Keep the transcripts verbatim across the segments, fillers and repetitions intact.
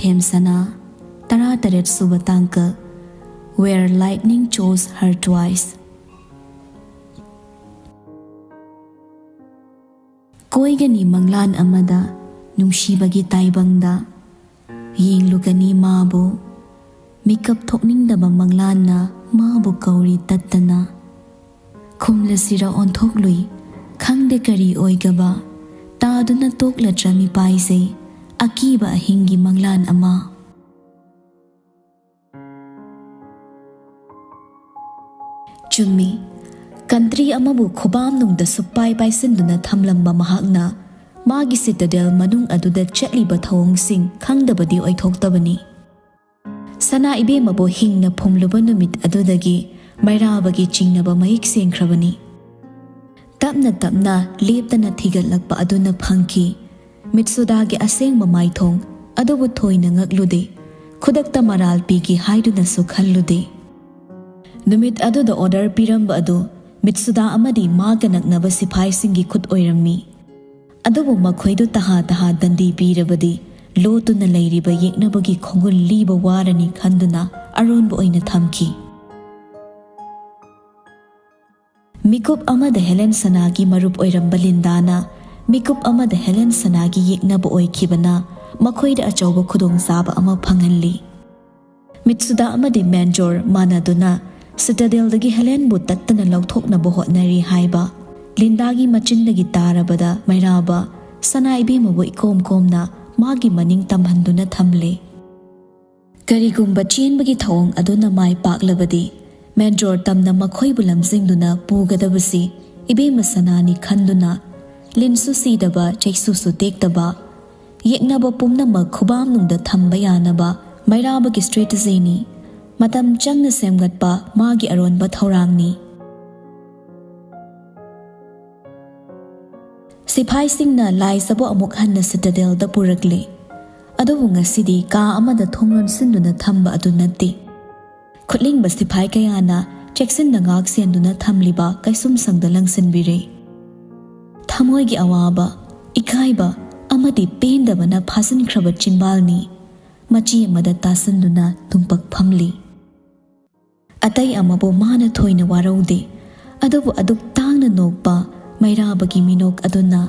M ꯁꯅꯥ, ꯇꯔꯥꯇꯔꯦꯠ ꯁꯨꯕ ꯇꯥꯡꯀꯛ, Where Lightning Chose Her Twice꯫ ꯀꯣꯏꯒꯅꯤ ꯃꯪꯂꯥꯟ ꯑꯃꯗ, ꯅꯨꯡꯁꯤꯕꯒꯤ ꯇꯥꯏꯕꯪꯗ ꯌꯦꯡꯂꯨꯒꯅꯤ ꯃꯥꯕꯨ꯫ ꯃꯤꯀꯞ ꯊꯣꯛꯅꯤꯡꯗꯕ ꯃꯪꯂꯥꯟꯅ ꯃꯥꯕꯨ ꯀꯧꯔꯤ ꯇꯠꯇꯅ꯫ ꯈꯨꯝꯂꯁꯤꯔ ꯑꯣꯟꯊꯣꯛꯂꯨꯏ, ꯈꯪꯗꯦ ꯀꯔꯤ ꯑꯣꯏꯒꯕ, ꯇꯥꯗꯨꯅ ꯇꯣꯛꯂꯗ꯭ꯔ ꯃꯤꯄꯥꯏꯖꯩ, ꯑꯀꯤꯕ ꯑꯍꯤꯡꯒꯤ ꯃꯪꯂꯥꯟ ꯑꯃ꯫ ꯆꯨꯝꯃꯤ, ꯀꯟꯇ꯭ꯔꯤ ꯑꯃꯕꯨ ꯈꯨꯕꯥꯝꯅꯨꯡꯗ ꯁꯨꯛꯄꯥꯏ ꯄꯥꯏꯁꯤꯟꯗꯨꯅ ꯊꯝꯂꯝꯕ ꯃꯍꯥꯛꯅ ꯃꯥꯒꯤ ꯁꯤꯇꯥꯗꯦꯜ ꯃꯅꯨꯡ ꯑꯗꯨꯗ ꯆꯠꯂꯤꯕ ꯊꯧꯑꯣꯡꯁꯤꯡ ꯈꯪꯗꯕꯗꯤ ꯑꯣꯏꯊꯣꯛꯇꯕꯅꯤ꯫ ꯁꯅꯥ ꯏꯕꯦꯝꯃꯕꯨ ꯍꯤꯡꯅ ꯐꯨꯝꯂꯨꯕ ꯅꯨꯃꯤꯠ ꯑꯗꯨꯗꯒꯤ ꯃꯩꯔꯥꯕꯒꯤ ꯆꯤꯡꯅꯕ ꯃꯌꯦꯛ ꯁꯦꯡꯈ꯭ꯔꯕꯅꯤ꯫ ꯇꯞꯅ ꯇꯞꯅ ꯂꯦꯞꯇꯅ ꯊꯤꯒꯠꯂꯛꯄ ꯑꯗꯨꯅ ꯐꯪꯈꯤ꯫ ꯃꯤꯠꯁꯨꯗꯥꯒꯤ ꯑꯁꯦꯡꯕ ꯃꯥꯏꯊꯣꯡ ꯑꯗꯨꯕꯨ ꯊꯣꯏꯅ ꯉꯛꯂꯨꯗꯦ꯫ ꯈꯨꯗꯛꯇ ꯃꯔꯥꯜ ꯄꯤꯒꯦ ꯍꯥꯏꯗꯨꯅꯁꯨ ꯈꯜꯂꯨꯗꯦ꯫ ꯅꯨꯃꯤꯠ ꯑꯗꯨꯗ ꯑꯣꯔꯗꯔ ꯄꯤꯔꯝꯕ ꯑꯗꯨ ꯃꯤꯠꯁꯨꯗꯥ ꯑꯃꯗꯤ ꯃꯥꯒ ꯅꯛꯅꯕ ꯁꯤꯐꯥꯏꯁꯤꯡꯒꯤ ꯈꯨꯠ ꯑꯣꯏꯔꯝꯃꯤ꯫ ꯑꯗꯨꯕꯨ ꯃꯈꯣꯏꯗꯨ ꯇꯍꯥ ꯇꯍꯥ ꯗꯟꯗꯤ ꯄꯤꯔꯕꯗꯤ ꯂꯣꯠꯇꯨꯅ ꯂꯩꯔꯤꯕ ꯌꯦꯛꯅꯕꯒꯤ ꯈꯣꯡꯒꯨꯜ ꯂꯤꯕ ꯋꯥꯔꯅꯤ ꯈꯟꯗꯨꯅ ꯑꯔꯣꯟꯕ ꯑꯣꯏꯅ ꯊꯝꯈꯤ꯫ ꯃꯤꯀꯨꯞ ꯑꯃꯗ ꯍꯦꯂꯦꯟ ꯁꯅꯥꯒꯤ ꯃꯔꯨꯞ ꯑꯣꯏꯔꯝꯕ ꯂꯤꯟꯗꯥꯅ ꯃꯤꯀꯨꯞ ꯑꯃꯗ ꯍꯦꯂꯦꯟ ꯁꯅꯥꯒꯤ ꯌꯦꯛꯅꯕ ꯑꯣꯏꯈꯤꯕꯅ ꯃꯈꯣꯏꯗ ꯑꯆꯧꯕ ꯈꯨꯗꯣꯡꯆꯥꯕ ꯑꯃ ꯐꯪꯍꯜꯂꯤ꯫ ꯃꯤꯠꯁꯨꯗꯥ ꯑꯃꯗꯤ ꯃꯦꯟꯖꯣꯔ ꯃꯥꯟꯅꯗꯨꯅ ꯁꯤꯇꯥꯗꯦꯜꯗꯒꯤ ꯍꯦꯂꯦꯟꯕꯨ ꯇꯠꯇꯅ ꯂꯧꯊꯣꯛꯅꯕ ꯍꯣꯠꯅꯔꯤ ꯍꯥꯏꯕ ꯂꯤꯟꯗꯥꯒꯤ ꯃꯆꯤꯟꯗꯒꯤ ꯇꯥꯔꯕꯗ ꯃꯩꯔꯥꯕ ꯁꯅꯥ ꯏꯕꯦꯝꯃꯕꯨ ꯏꯀꯣꯝ ꯀꯣꯝꯅ ꯃꯥꯒꯤ ꯃꯅꯤꯡ ꯇꯝꯍꯟꯗꯨꯅ ꯊꯝꯂꯦ꯫ ꯀꯔꯤꯒꯨꯝꯕ ꯆꯦꯟꯕꯒꯤ ꯊꯧꯑꯣꯡ ꯑꯗꯨꯅ ꯃꯥꯏ ꯄꯥꯛꯂꯕꯗꯤ ꯃꯦꯟꯖꯣꯔ ꯇꯝꯅ ꯃꯈꯣꯏꯕꯨ ꯂꯝꯖꯤꯡꯗꯨꯅ ꯄꯨꯒꯗꯕꯁꯤ ꯏꯕꯦꯝꯃ ꯁꯅꯥꯅꯤ ꯈꯟꯗꯨꯅ ꯂꯤꯟꯁꯨ ꯁꯤꯗꯕ, ꯆꯩꯁꯨꯁꯨ ꯇꯦꯛꯇꯕ, ꯌꯦꯛꯅꯕ ꯄꯨꯝꯅꯃꯛ ꯈꯨꯕꯥꯝꯅꯨꯡꯗ ꯊꯝꯕ ꯌꯥꯅꯕ ꯃꯩꯔꯥꯕꯒꯤ ꯁ꯭ꯇ꯭ꯔꯦꯇꯦꯖꯤꯅꯤ꯫ ꯃꯇꯝ ꯆꯪꯅ ꯁꯦꯝꯒꯠꯄ ꯃꯥꯒꯤ ꯑꯔꯣꯟꯕ ꯊꯧꯔꯥꯡꯅꯤ꯫ ꯁꯤꯐꯥꯏꯁꯤꯡꯅ ꯂꯥꯏꯖꯕꯨ ꯑꯃꯨꯛ ꯍꯟꯅ ꯁꯤꯇꯥꯗꯦꯜꯗ ꯄꯨꯔꯛꯂꯦ꯫ ꯑꯗꯨꯕꯨ ꯉꯁꯤꯗꯤ ꯀꯥ ꯑꯃꯗ ꯊꯣꯡ ꯂꯣꯟꯁꯤꯟꯗꯨꯅ ꯊꯝꯕ ꯑꯗꯨ ꯅꯠꯇꯦ꯫ ꯈꯨꯠꯂꯤꯡꯕ ꯁꯤꯐꯥꯏ ꯀꯌꯥꯅ ꯆꯦꯛꯁꯤꯟꯅ ꯉꯥꯛ ꯁꯦꯟꯗꯨꯅ ꯊꯝꯂꯤꯕ ꯀꯩꯁꯨꯝꯁꯪꯗ ꯂꯪꯁꯤꯟꯕꯤꯔꯦ꯫ ꯊꯃꯣꯏꯒꯤ ꯑꯋꯥꯕ, ꯏꯀꯥꯏꯕ ꯑꯃꯗꯤ ꯄꯦꯟꯗꯕꯅ ꯐꯥꯖꯤꯟꯈ꯭ꯔꯕ ꯆꯤꯝꯕꯥꯜꯅꯤ꯫ ꯃꯆꯤ ꯑꯃꯗ ꯇꯥꯁꯤꯟꯗꯨꯅ ꯇꯨꯝꯄꯛ ꯐꯝꯂꯤ꯫ ꯑꯇꯩ ꯑꯃꯕꯨ ꯃꯥꯅ ꯊꯣꯏꯅ ꯋꯥꯔꯧꯗꯦ꯫ ꯑꯗꯨꯕꯨ ꯑꯗꯨꯛ ꯇꯥꯡꯅ ꯅꯣꯛꯄ ꯃꯩꯔꯥꯕꯒꯤ ꯃꯤꯅꯣꯛ ꯑꯗꯨꯅ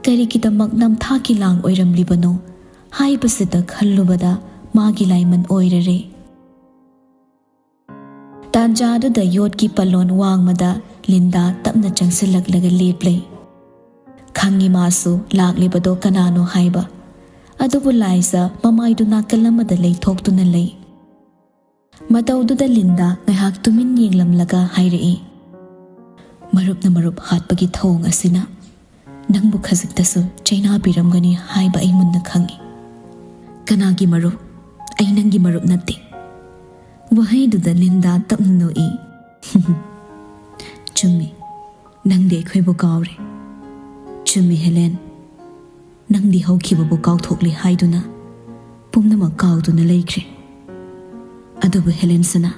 ꯀꯔꯤꯒꯤꯗꯃꯛ ꯅꯝꯊꯥꯛꯀꯤ ꯂꯥꯡ ꯑꯣꯏꯔꯝꯂꯤꯕꯅꯣ ꯍꯥꯏꯕꯁꯤꯗ ꯈꯜꯂꯨꯕꯗ ꯃꯥꯒꯤ ꯂꯥꯏꯃꯟ ꯑꯣꯏꯔꯔꯦ꯫ ꯇꯥꯟꯖꯥꯗꯨꯗ ꯌꯣꯠꯀꯤ ꯄꯜꯂꯣꯟ ꯋꯥꯡꯃꯗ ꯂꯤꯟꯗꯥ ꯇꯞꯅ ꯆꯪꯁꯤꯜꯂꯛꯂꯒ ꯂꯦꯞꯂꯦ꯫ ꯈꯪꯉꯤ ꯃꯥꯁꯨ ꯂꯥꯛꯂꯤꯕꯗꯣ ꯀꯅꯥꯅꯣ ꯍꯥꯏꯕ꯫ ꯑꯗꯨꯕꯨ ꯂꯥꯏꯖ ꯃꯃꯥꯏꯗꯨ ꯅꯥꯀꯜ ꯑꯃꯗ ꯂꯩꯊꯣꯛꯇꯨꯅ ꯂꯩ꯫ ꯃꯇꯧꯗꯨꯗ ꯂꯤꯟꯗꯥ ꯉꯥꯏꯍꯥꯛ ꯇꯨꯃꯤꯟ ꯌꯦꯡꯂꯝꯂꯒ ꯍꯥꯏꯔꯛꯏ, "ꯃꯔꯨꯞꯅ ꯃꯔꯨꯞ ꯍꯥꯠꯄꯒꯤ ꯊꯧꯑꯣꯡ ꯑꯁꯤꯅ ꯅꯪꯕꯨ ꯈꯖꯤꯛꯇꯁꯨ ꯆꯩꯅꯥꯕꯤꯔꯝꯒꯅꯤ ꯍꯥꯏꯕ ꯑꯩ ꯃꯨꯟꯅ ꯈꯪꯏ꯫" "ꯀꯅꯥꯒꯤ ꯃꯔꯨꯞ? ꯑꯩ ꯅꯪꯒꯤ ꯃꯔꯨꯞ ꯅꯠꯇꯦ꯫" ꯋꯥꯍꯩꯗꯨꯗ ꯂꯤꯟꯗꯥ ꯇꯞꯅ ꯅꯣꯛꯏ꯫ "ꯆꯨꯝꯃꯤ, ꯅꯪꯗꯤ ꯑꯩꯈꯣꯏꯕꯨ ꯀꯥꯎꯔꯦ꯫ ꯆꯨꯝꯃꯤ ꯍꯦꯂꯦꯟ, ꯅꯪꯗꯤ ꯍꯧꯈꯤꯕꯕꯨ ꯀꯥꯎꯊꯣꯛꯂꯦ ꯍꯥꯏꯗꯨꯅ ꯄꯨꯝꯅꯃꯛ ꯀꯥꯎꯗꯨꯅ ꯂꯩꯈ꯭ꯔꯦ꯫ ꯑꯗꯨꯕꯨ ꯍꯦꯂꯦꯟ ꯁꯅꯥ,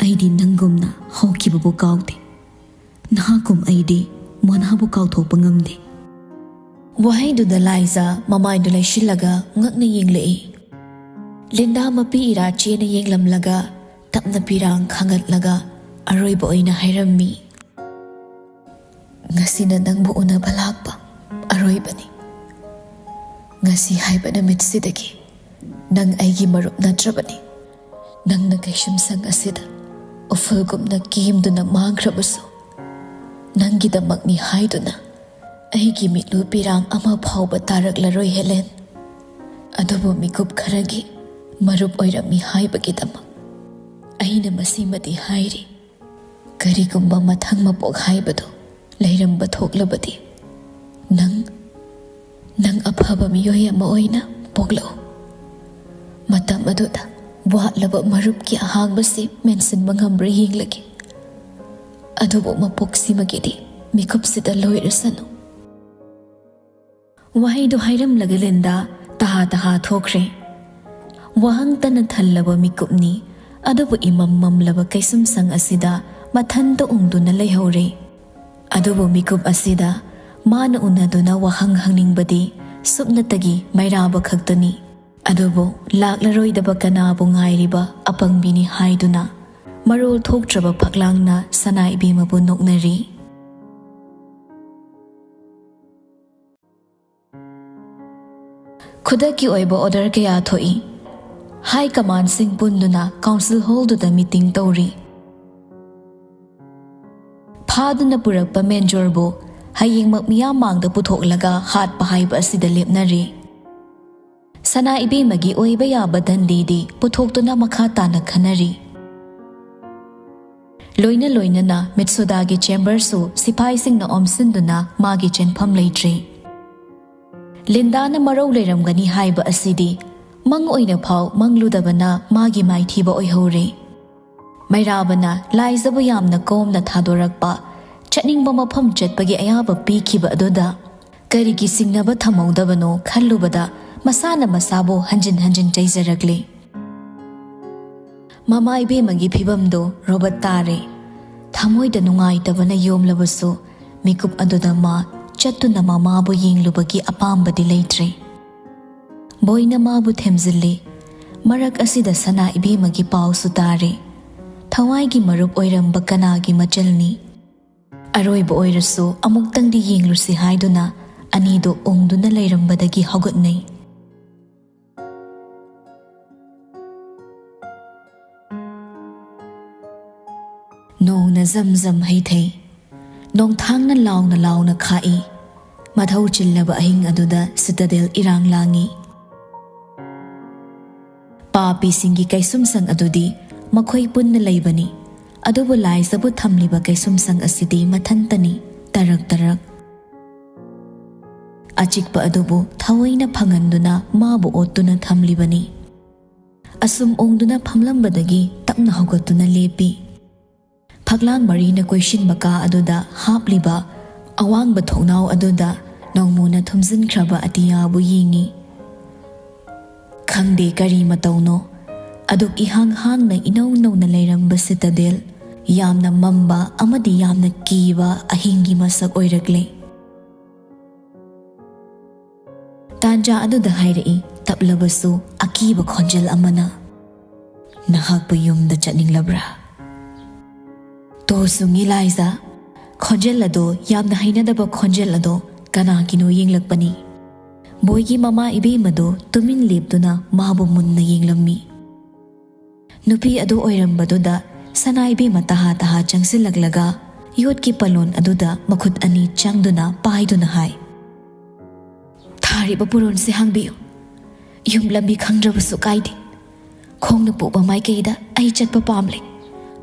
ꯑꯩꯗꯤ ꯅꯪꯒꯨꯝꯅ ꯍꯧꯈꯤꯕꯕꯨ ꯀꯥꯎꯗꯦ꯫ ꯅꯍꯥꯛꯀꯨꯝ ꯑꯩꯗꯤ ꯃꯣꯅꯥꯕꯨ ꯀꯥꯎꯊꯣꯛꯄ ꯉꯝꯗꯦ꯫" ꯋꯥꯍꯩꯗꯨꯗ ꯂꯥꯏꯖ ꯃꯃꯥꯏꯗꯨ ꯂꯩꯁꯤꯜꯂꯒ ꯉꯛꯅ ꯌꯦꯡꯂꯛꯏ꯫ ꯂꯤꯟꯗꯥ ꯃꯄꯤ ꯏꯔꯥ ꯆꯦꯅ ꯌꯦꯡꯂꯝꯂꯒ ꯇꯞꯅ ꯄꯤꯔꯥꯡ ꯈꯥꯡꯒꯠꯂꯒ ꯑꯔꯣꯏꯕ ꯑꯣꯏꯅ ꯍꯥꯏꯔꯝꯃꯤ, "ꯉꯁꯤꯅ ꯅꯪꯕꯨ ꯎꯅꯕ ꯂꯥꯛꯄ ꯑꯔꯣꯏꯕꯅꯤ꯫ ꯉꯁꯤ ꯍꯥꯏꯕ ꯅꯨꯃꯤꯠꯁꯤꯗꯒꯤ ꯅꯪ ꯑꯩꯒꯤ ꯃꯔꯨꯞ ꯅꯠꯇ꯭ꯔꯕꯅꯤ꯫ ꯅꯪꯅ ꯀꯩꯁꯨꯝꯁꯪ ꯑꯁꯤꯗ ꯎꯐꯨꯜꯒꯨꯝꯅ ꯀꯦꯝꯗꯨꯅ ꯃꯥꯡꯈ꯭ꯔꯕꯁꯨ, ꯅꯪꯒꯤꯗꯃꯛꯅꯤ ꯍꯥꯏꯗꯨꯅ ꯑꯩꯒꯤ ꯃꯤꯠꯂꯨ ꯄꯤꯔꯥꯡ ꯑꯃ ꯐꯥꯎꯕ ꯇꯥꯔꯛꯂꯔꯣꯏ ꯍꯦꯂꯦꯟ꯫ ꯑꯗꯨꯕꯨ ꯃꯤꯀꯨꯞ ꯈꯔꯒꯤ ꯃꯔꯨꯞ ꯑꯣꯏꯔꯝꯃꯤ ꯍꯥꯏꯕꯒꯤꯗꯃꯛ ꯑꯩꯅ ꯃꯁꯤꯃꯗꯤ ꯍꯥꯏꯔꯤ꯫ ꯀꯔꯤꯒꯨꯝꯕ ꯃꯊꯪ ꯃꯄꯣꯛ ꯍꯥꯏꯕꯗꯨ ꯂꯩꯔꯝꯕ ꯊꯣꯛꯂꯕꯗꯤ, ꯅꯪ, ꯅꯪ ꯑꯐꯕ ꯃꯤꯑꯣꯏ ꯑꯃ ꯑꯣꯏꯅ ꯄꯣꯛꯂꯛꯎ꯫ ꯃꯇꯝ ꯑꯗꯨꯗ ꯋꯥꯠꯂꯕ ꯃꯔꯨꯞꯀꯤ ꯑꯍꯥꯡꯕꯁꯤ ꯃꯦꯟꯁꯤꯟꯕ ꯉꯝꯕ꯭ꯔꯥ ꯌꯦꯡꯂꯒꯦ꯫ ꯑꯗꯨꯕꯨ ꯃꯄꯣꯛꯁꯤꯃꯒꯤꯗꯤ ꯃꯤꯀꯨꯞꯁꯤꯗ ꯂꯣꯏꯔꯁꯅꯨ꯫" ꯋꯥꯍꯩꯗꯨ ꯍꯥꯏꯔꯝꯂꯒ ꯂꯤꯟꯗꯥ ꯇꯍꯥ ꯇꯍꯥ ꯊꯣꯛꯈ꯭ꯔꯦ꯫ ꯋꯥꯍꯪꯇꯅ ꯊꯜꯂꯕ ꯃꯤꯀꯨꯞꯅꯤ, ꯑꯗꯨꯕꯨ ꯏꯃꯝ ꯃꯝꯂꯕ ꯀꯩꯁꯨꯝꯁꯪ ꯑꯁꯤꯗ ꯃꯊꯟꯇ ꯎꯪꯗꯨꯅ ꯂꯩꯍꯧꯔꯦ꯫ ꯑꯗꯨꯕꯨ ꯃꯤꯀꯨꯞ ꯑꯁꯤꯗ ꯃꯥꯅ ꯎꯅꯗꯨꯅ ꯋꯥꯍꯪ ꯍꯪꯅꯤꯡꯕꯗꯤ ꯁꯨꯞꯅꯇꯒꯤ ꯃꯩꯔꯥꯕ ꯈꯛꯇꯅꯤ꯫ ꯑꯗꯨꯕꯨ ꯂꯥꯛꯂꯔꯣꯏꯗꯕ ꯀꯅꯥꯕꯨ ꯉꯥꯏꯔꯤꯕ ꯑꯄꯪꯕꯤꯅꯤ ꯍꯥꯏꯗꯨꯅ ꯃꯔꯣꯜ ꯊꯣꯛꯇ꯭ꯔꯕ ꯐꯛꯂꯥꯡꯅ ꯁꯅꯥ ꯏꯕꯦꯝꯃꯕꯨ ꯅꯣꯛꯅꯔꯤ꯫ ꯈꯨꯗꯛꯀꯤ ꯑꯣꯏꯕ order ꯀꯌꯥ ꯊꯣꯛꯏ꯫ High commandꯁꯤꯡ ꯄꯨꯟꯗꯨꯅ council hallꯗꯨꯗ meeting ꯇꯧꯔꯤ꯫ ꯐꯥꯗꯨꯅ ꯄꯨꯔꯛꯄ ꯃꯦꯟꯖꯣꯔꯕꯨ ꯍꯌꯦꯡꯃꯛ ꯃꯤꯌꯥꯝ ꯃꯥꯡꯗ ꯄꯨꯊꯣꯛꯂꯒ ꯍꯥꯠꯄ ꯍꯥꯏꯕ ꯑꯁꯤꯗ ꯂꯦꯞꯅꯔꯦ꯫ ꯁꯅꯥ ꯏꯕꯦꯝꯃꯒꯤ ꯑꯣꯏꯕ ꯌꯥꯕ ꯗꯟꯗꯤꯗꯤ ꯄꯨꯊꯣꯛꯇꯨꯅ ꯃꯈꯥ ꯇꯥꯅ ꯈꯟꯅꯔꯤ꯫ ꯂꯣꯏꯅ ꯂꯣꯏꯅꯅ ꯃꯤꯠꯁꯨꯗꯥꯒꯤ chamberꯁꯨ ꯁꯤꯐꯥꯏꯁꯤꯡꯅ ꯑꯣꯝꯁꯤꯟꯗꯨꯅ ꯃꯥꯒꯤ ꯆꯦꯟꯐꯝ ꯂꯩꯇ꯭ꯔꯦ꯫ ꯂꯤꯟꯗꯥꯅ ꯃꯔꯧ ꯂꯩꯔꯝꯒꯅꯤ ꯍꯥꯏꯕ ꯑꯁꯤꯗꯤ ꯃꯪ ꯑꯣꯏꯅ ꯐꯥꯎ ꯃꯪꯂꯨꯗꯕꯅ ꯃꯥꯒꯤ ꯃꯥꯏꯊꯤꯕ ꯑꯣꯏꯍꯧꯔꯦ꯫ ꯃꯩꯔꯥꯕꯅ ꯂꯥꯏꯖꯕꯨ ꯌꯥꯝꯅ ꯀꯣꯝꯅ ꯊꯥꯗꯣꯔꯛꯄ, ꯆꯠꯅꯤꯡꯕ ꯃꯐꯝ ꯆꯠꯄꯒꯤ ꯑꯌꯥꯕ ꯄꯤꯈꯤꯕ ꯑꯗꯨꯗ ꯀꯔꯤꯒꯤ ꯆꯤꯡꯅꯕ ꯊꯝꯍꯧꯗꯕꯅꯣ ꯈꯜꯂꯨꯕꯗ ꯃꯁꯥꯅ ꯃꯁꯥꯕꯨ ꯍꯟꯖꯤꯟ ꯍꯟꯖꯤꯟ ꯆꯩꯖꯔꯛꯂꯦ꯫ ꯃꯃꯥ ꯏꯕꯦꯝꯃꯒꯤ ꯐꯤꯕꯝꯗꯨ ꯔꯣꯕꯠ ꯇꯥꯔꯦ꯫ ꯊꯃꯣꯏꯗ ꯅꯨꯡꯉꯥꯏꯇꯕꯅ ꯌꯣꯝꯂꯕꯁꯨ ꯃꯤꯀꯨꯞ ꯑꯗꯨꯗ ꯃꯥ ꯆꯠꯇꯨꯅ ꯃꯃꯥꯕꯨ ꯌꯦꯡꯂꯨꯕꯒꯤ ꯑꯄꯥꯝꯕꯗꯤ ꯂꯩꯇ꯭ꯔꯦ꯫ ꯕꯣꯏꯅ ꯃꯥꯕꯨ ꯊꯦꯝꯖꯤꯜꯂꯤ꯫ ꯃꯔꯛ ꯑꯁꯤꯗ ꯁꯅꯥ ꯏꯕꯦꯝꯃꯒꯤ ꯄꯥꯎꯁꯨ ꯇꯥꯔꯦ꯫ ꯊꯋꯥꯏꯒꯤ ꯃꯔꯨꯞ ꯑꯣꯏꯔꯝꯕ ꯀꯅꯥꯒꯤ ꯃꯆꯜꯅꯤ? ꯑꯔꯣꯏꯕ ꯑꯣꯏꯔꯁꯨ ꯑꯃꯨꯛꯇꯪꯗꯤ ꯌꯦꯡꯂꯨꯁꯤ ꯍꯥꯏꯗꯨꯅ ꯑꯅꯤꯗꯨ ꯎꯪꯗꯨꯅ ꯂꯩꯔꯝꯕꯗꯒꯤ ꯍꯧꯒꯠꯅꯩ꯫ ꯅꯣꯡꯅ ꯖꯝ ꯖꯝ ꯍꯩꯊꯩ꯫ ꯅꯣꯡꯊꯥꯡꯅ ꯂꯥꯎꯅ ꯂꯥꯎꯅ ꯈꯥꯛꯏ꯫ ꯃꯊꯧ ꯆꯤꯜꯂꯕ ꯑꯍꯤꯡ ꯑꯗꯨꯗ ꯁꯤꯇꯥꯗꯦꯜ ꯏꯔꯥꯡ ꯂꯥꯡꯏ꯫ ꯄꯥꯄꯤꯁꯤꯡꯒꯤ ꯀꯩꯁꯨꯝꯁꯪ ꯑꯗꯨꯗꯤ ꯃꯈꯣꯏ ꯄꯨꯟꯅ ꯂꯩꯕꯅꯤ, ꯑꯗꯨꯕꯨ ꯂꯥꯏꯖꯕꯨ ꯊꯝꯂꯤꯕ ꯀꯩꯁꯨꯝꯁꯪ ꯑꯁꯤꯗꯤ ꯃꯊꯟꯇꯅꯤ, ꯇꯔꯛ ꯇꯔꯛ꯫ ꯑꯆꯤꯛꯄ ꯑꯗꯨꯕꯨ ꯊꯑꯣꯏꯅ ꯐꯪꯍꯟꯗꯨꯅ ꯃꯥꯕꯨ ꯑꯣꯠꯇꯨꯅ ꯊꯝꯂꯤꯕꯅꯤ꯫ ꯑꯁꯨꯝ ꯑꯣꯡꯗꯨꯅ ꯐꯝꯂꯝꯕꯗꯒꯤ ꯇꯞꯅ ꯍꯧꯒꯠꯇꯨꯅ ꯂꯦꯞꯄꯤ꯫ ꯐꯛꯂꯥꯡ ꯃꯔꯤꯅ ꯀꯣꯏꯁꯤꯟꯕ ꯀꯥ ꯑꯗꯨꯗ ꯍꯥꯞꯂꯤꯕ ꯑꯋꯥꯡꯕ ꯊꯣꯡꯅꯥꯎ ꯑꯗꯨꯗ ꯅꯧꯃꯣꯅ ꯊꯨꯝꯖꯤꯟꯈ꯭ꯔꯕ ꯑꯇꯤꯌꯥꯕꯨ ꯌꯦꯡꯏ꯫ ꯈꯪꯗꯦ ꯀꯔꯤ ꯃꯇꯧꯅꯣ, ꯑꯗꯨꯛ ꯏꯍꯥꯡ ꯍꯥꯡꯅ ꯏꯅꯧ ꯅꯧꯅ ꯂꯩꯔꯝꯕ ꯁꯤꯇꯥꯗꯦꯜ ꯌꯥꯝꯅ ꯃꯝꯕ ꯑꯃꯗꯤ ꯌꯥꯝꯅ ꯀꯤꯕ ꯑꯍꯤꯡꯒꯤ ꯃꯁꯛ ꯑꯣꯏꯔꯛꯂꯦ꯫ ꯇꯥꯟꯖꯥ ꯑꯗꯨꯗ ꯍꯥꯏꯔꯛꯏ, ꯇꯞꯂꯕꯁꯨ ꯑꯀꯤꯕ ꯈꯣꯟꯖꯦꯜ ꯑꯃꯅ, "ꯅꯍꯥꯛꯄꯨ ꯌꯨꯝꯗ ꯆꯠꯅꯤꯡꯂꯕ꯭ꯔꯥ?" ꯇꯣ ꯁꯨꯡꯉꯤ ꯂꯥꯏꯖꯥ, ꯈꯣꯟꯖꯦꯜ ꯑꯗꯣ ꯌꯥꯝꯅ ꯍꯩꯅꯗꯕ ꯈꯣꯟꯖꯦꯜ ꯑꯗꯣ ꯀꯅꯥꯒꯤꯅꯣ ꯌꯦꯡꯂꯛꯄꯅꯤ꯫ ꯕꯣꯏꯒꯤ ꯃꯃꯥ ꯏꯕꯦꯝꯃꯗꯣ ꯇꯨꯃꯤꯟ ꯂꯦꯞꯇꯨꯅ ꯃꯥꯕꯨ ꯃꯨꯟꯅ ꯌꯦꯡꯂꯝꯃꯤ꯫ ꯅꯨꯄꯤ ꯑꯗꯨ ꯑꯣꯏꯔꯝꯕꯗꯨꯗ ꯁꯅꯥ ꯏꯕꯦꯝꯃ ꯇꯍꯥ ꯇꯍꯥ ꯆꯪꯁꯤꯜꯂꯛꯂꯒ ꯌꯣꯠꯀꯤ ꯄꯂꯣꯟ ꯑꯗꯨꯗ ꯃꯈꯨꯠ ꯑꯅꯤ ꯆꯪꯗꯨꯅ ꯄꯥꯏꯗꯨꯅ ꯍꯥꯏ, "ꯊꯥꯔꯤꯕ ꯄꯨꯔꯣꯟꯁꯦ ꯍꯥꯡꯕꯤꯌꯨ꯫ ꯌꯨꯝ ꯂꯝꯕꯤ ꯈꯪꯗ꯭ꯔꯕꯁꯨ ꯀꯥꯏꯗꯦ꯫ ꯈꯣꯡꯅ ꯄꯨꯕ ꯃꯥꯏꯀꯩꯗ ꯑꯩ ꯆꯠꯄ ꯄꯥꯝꯂꯦ꯫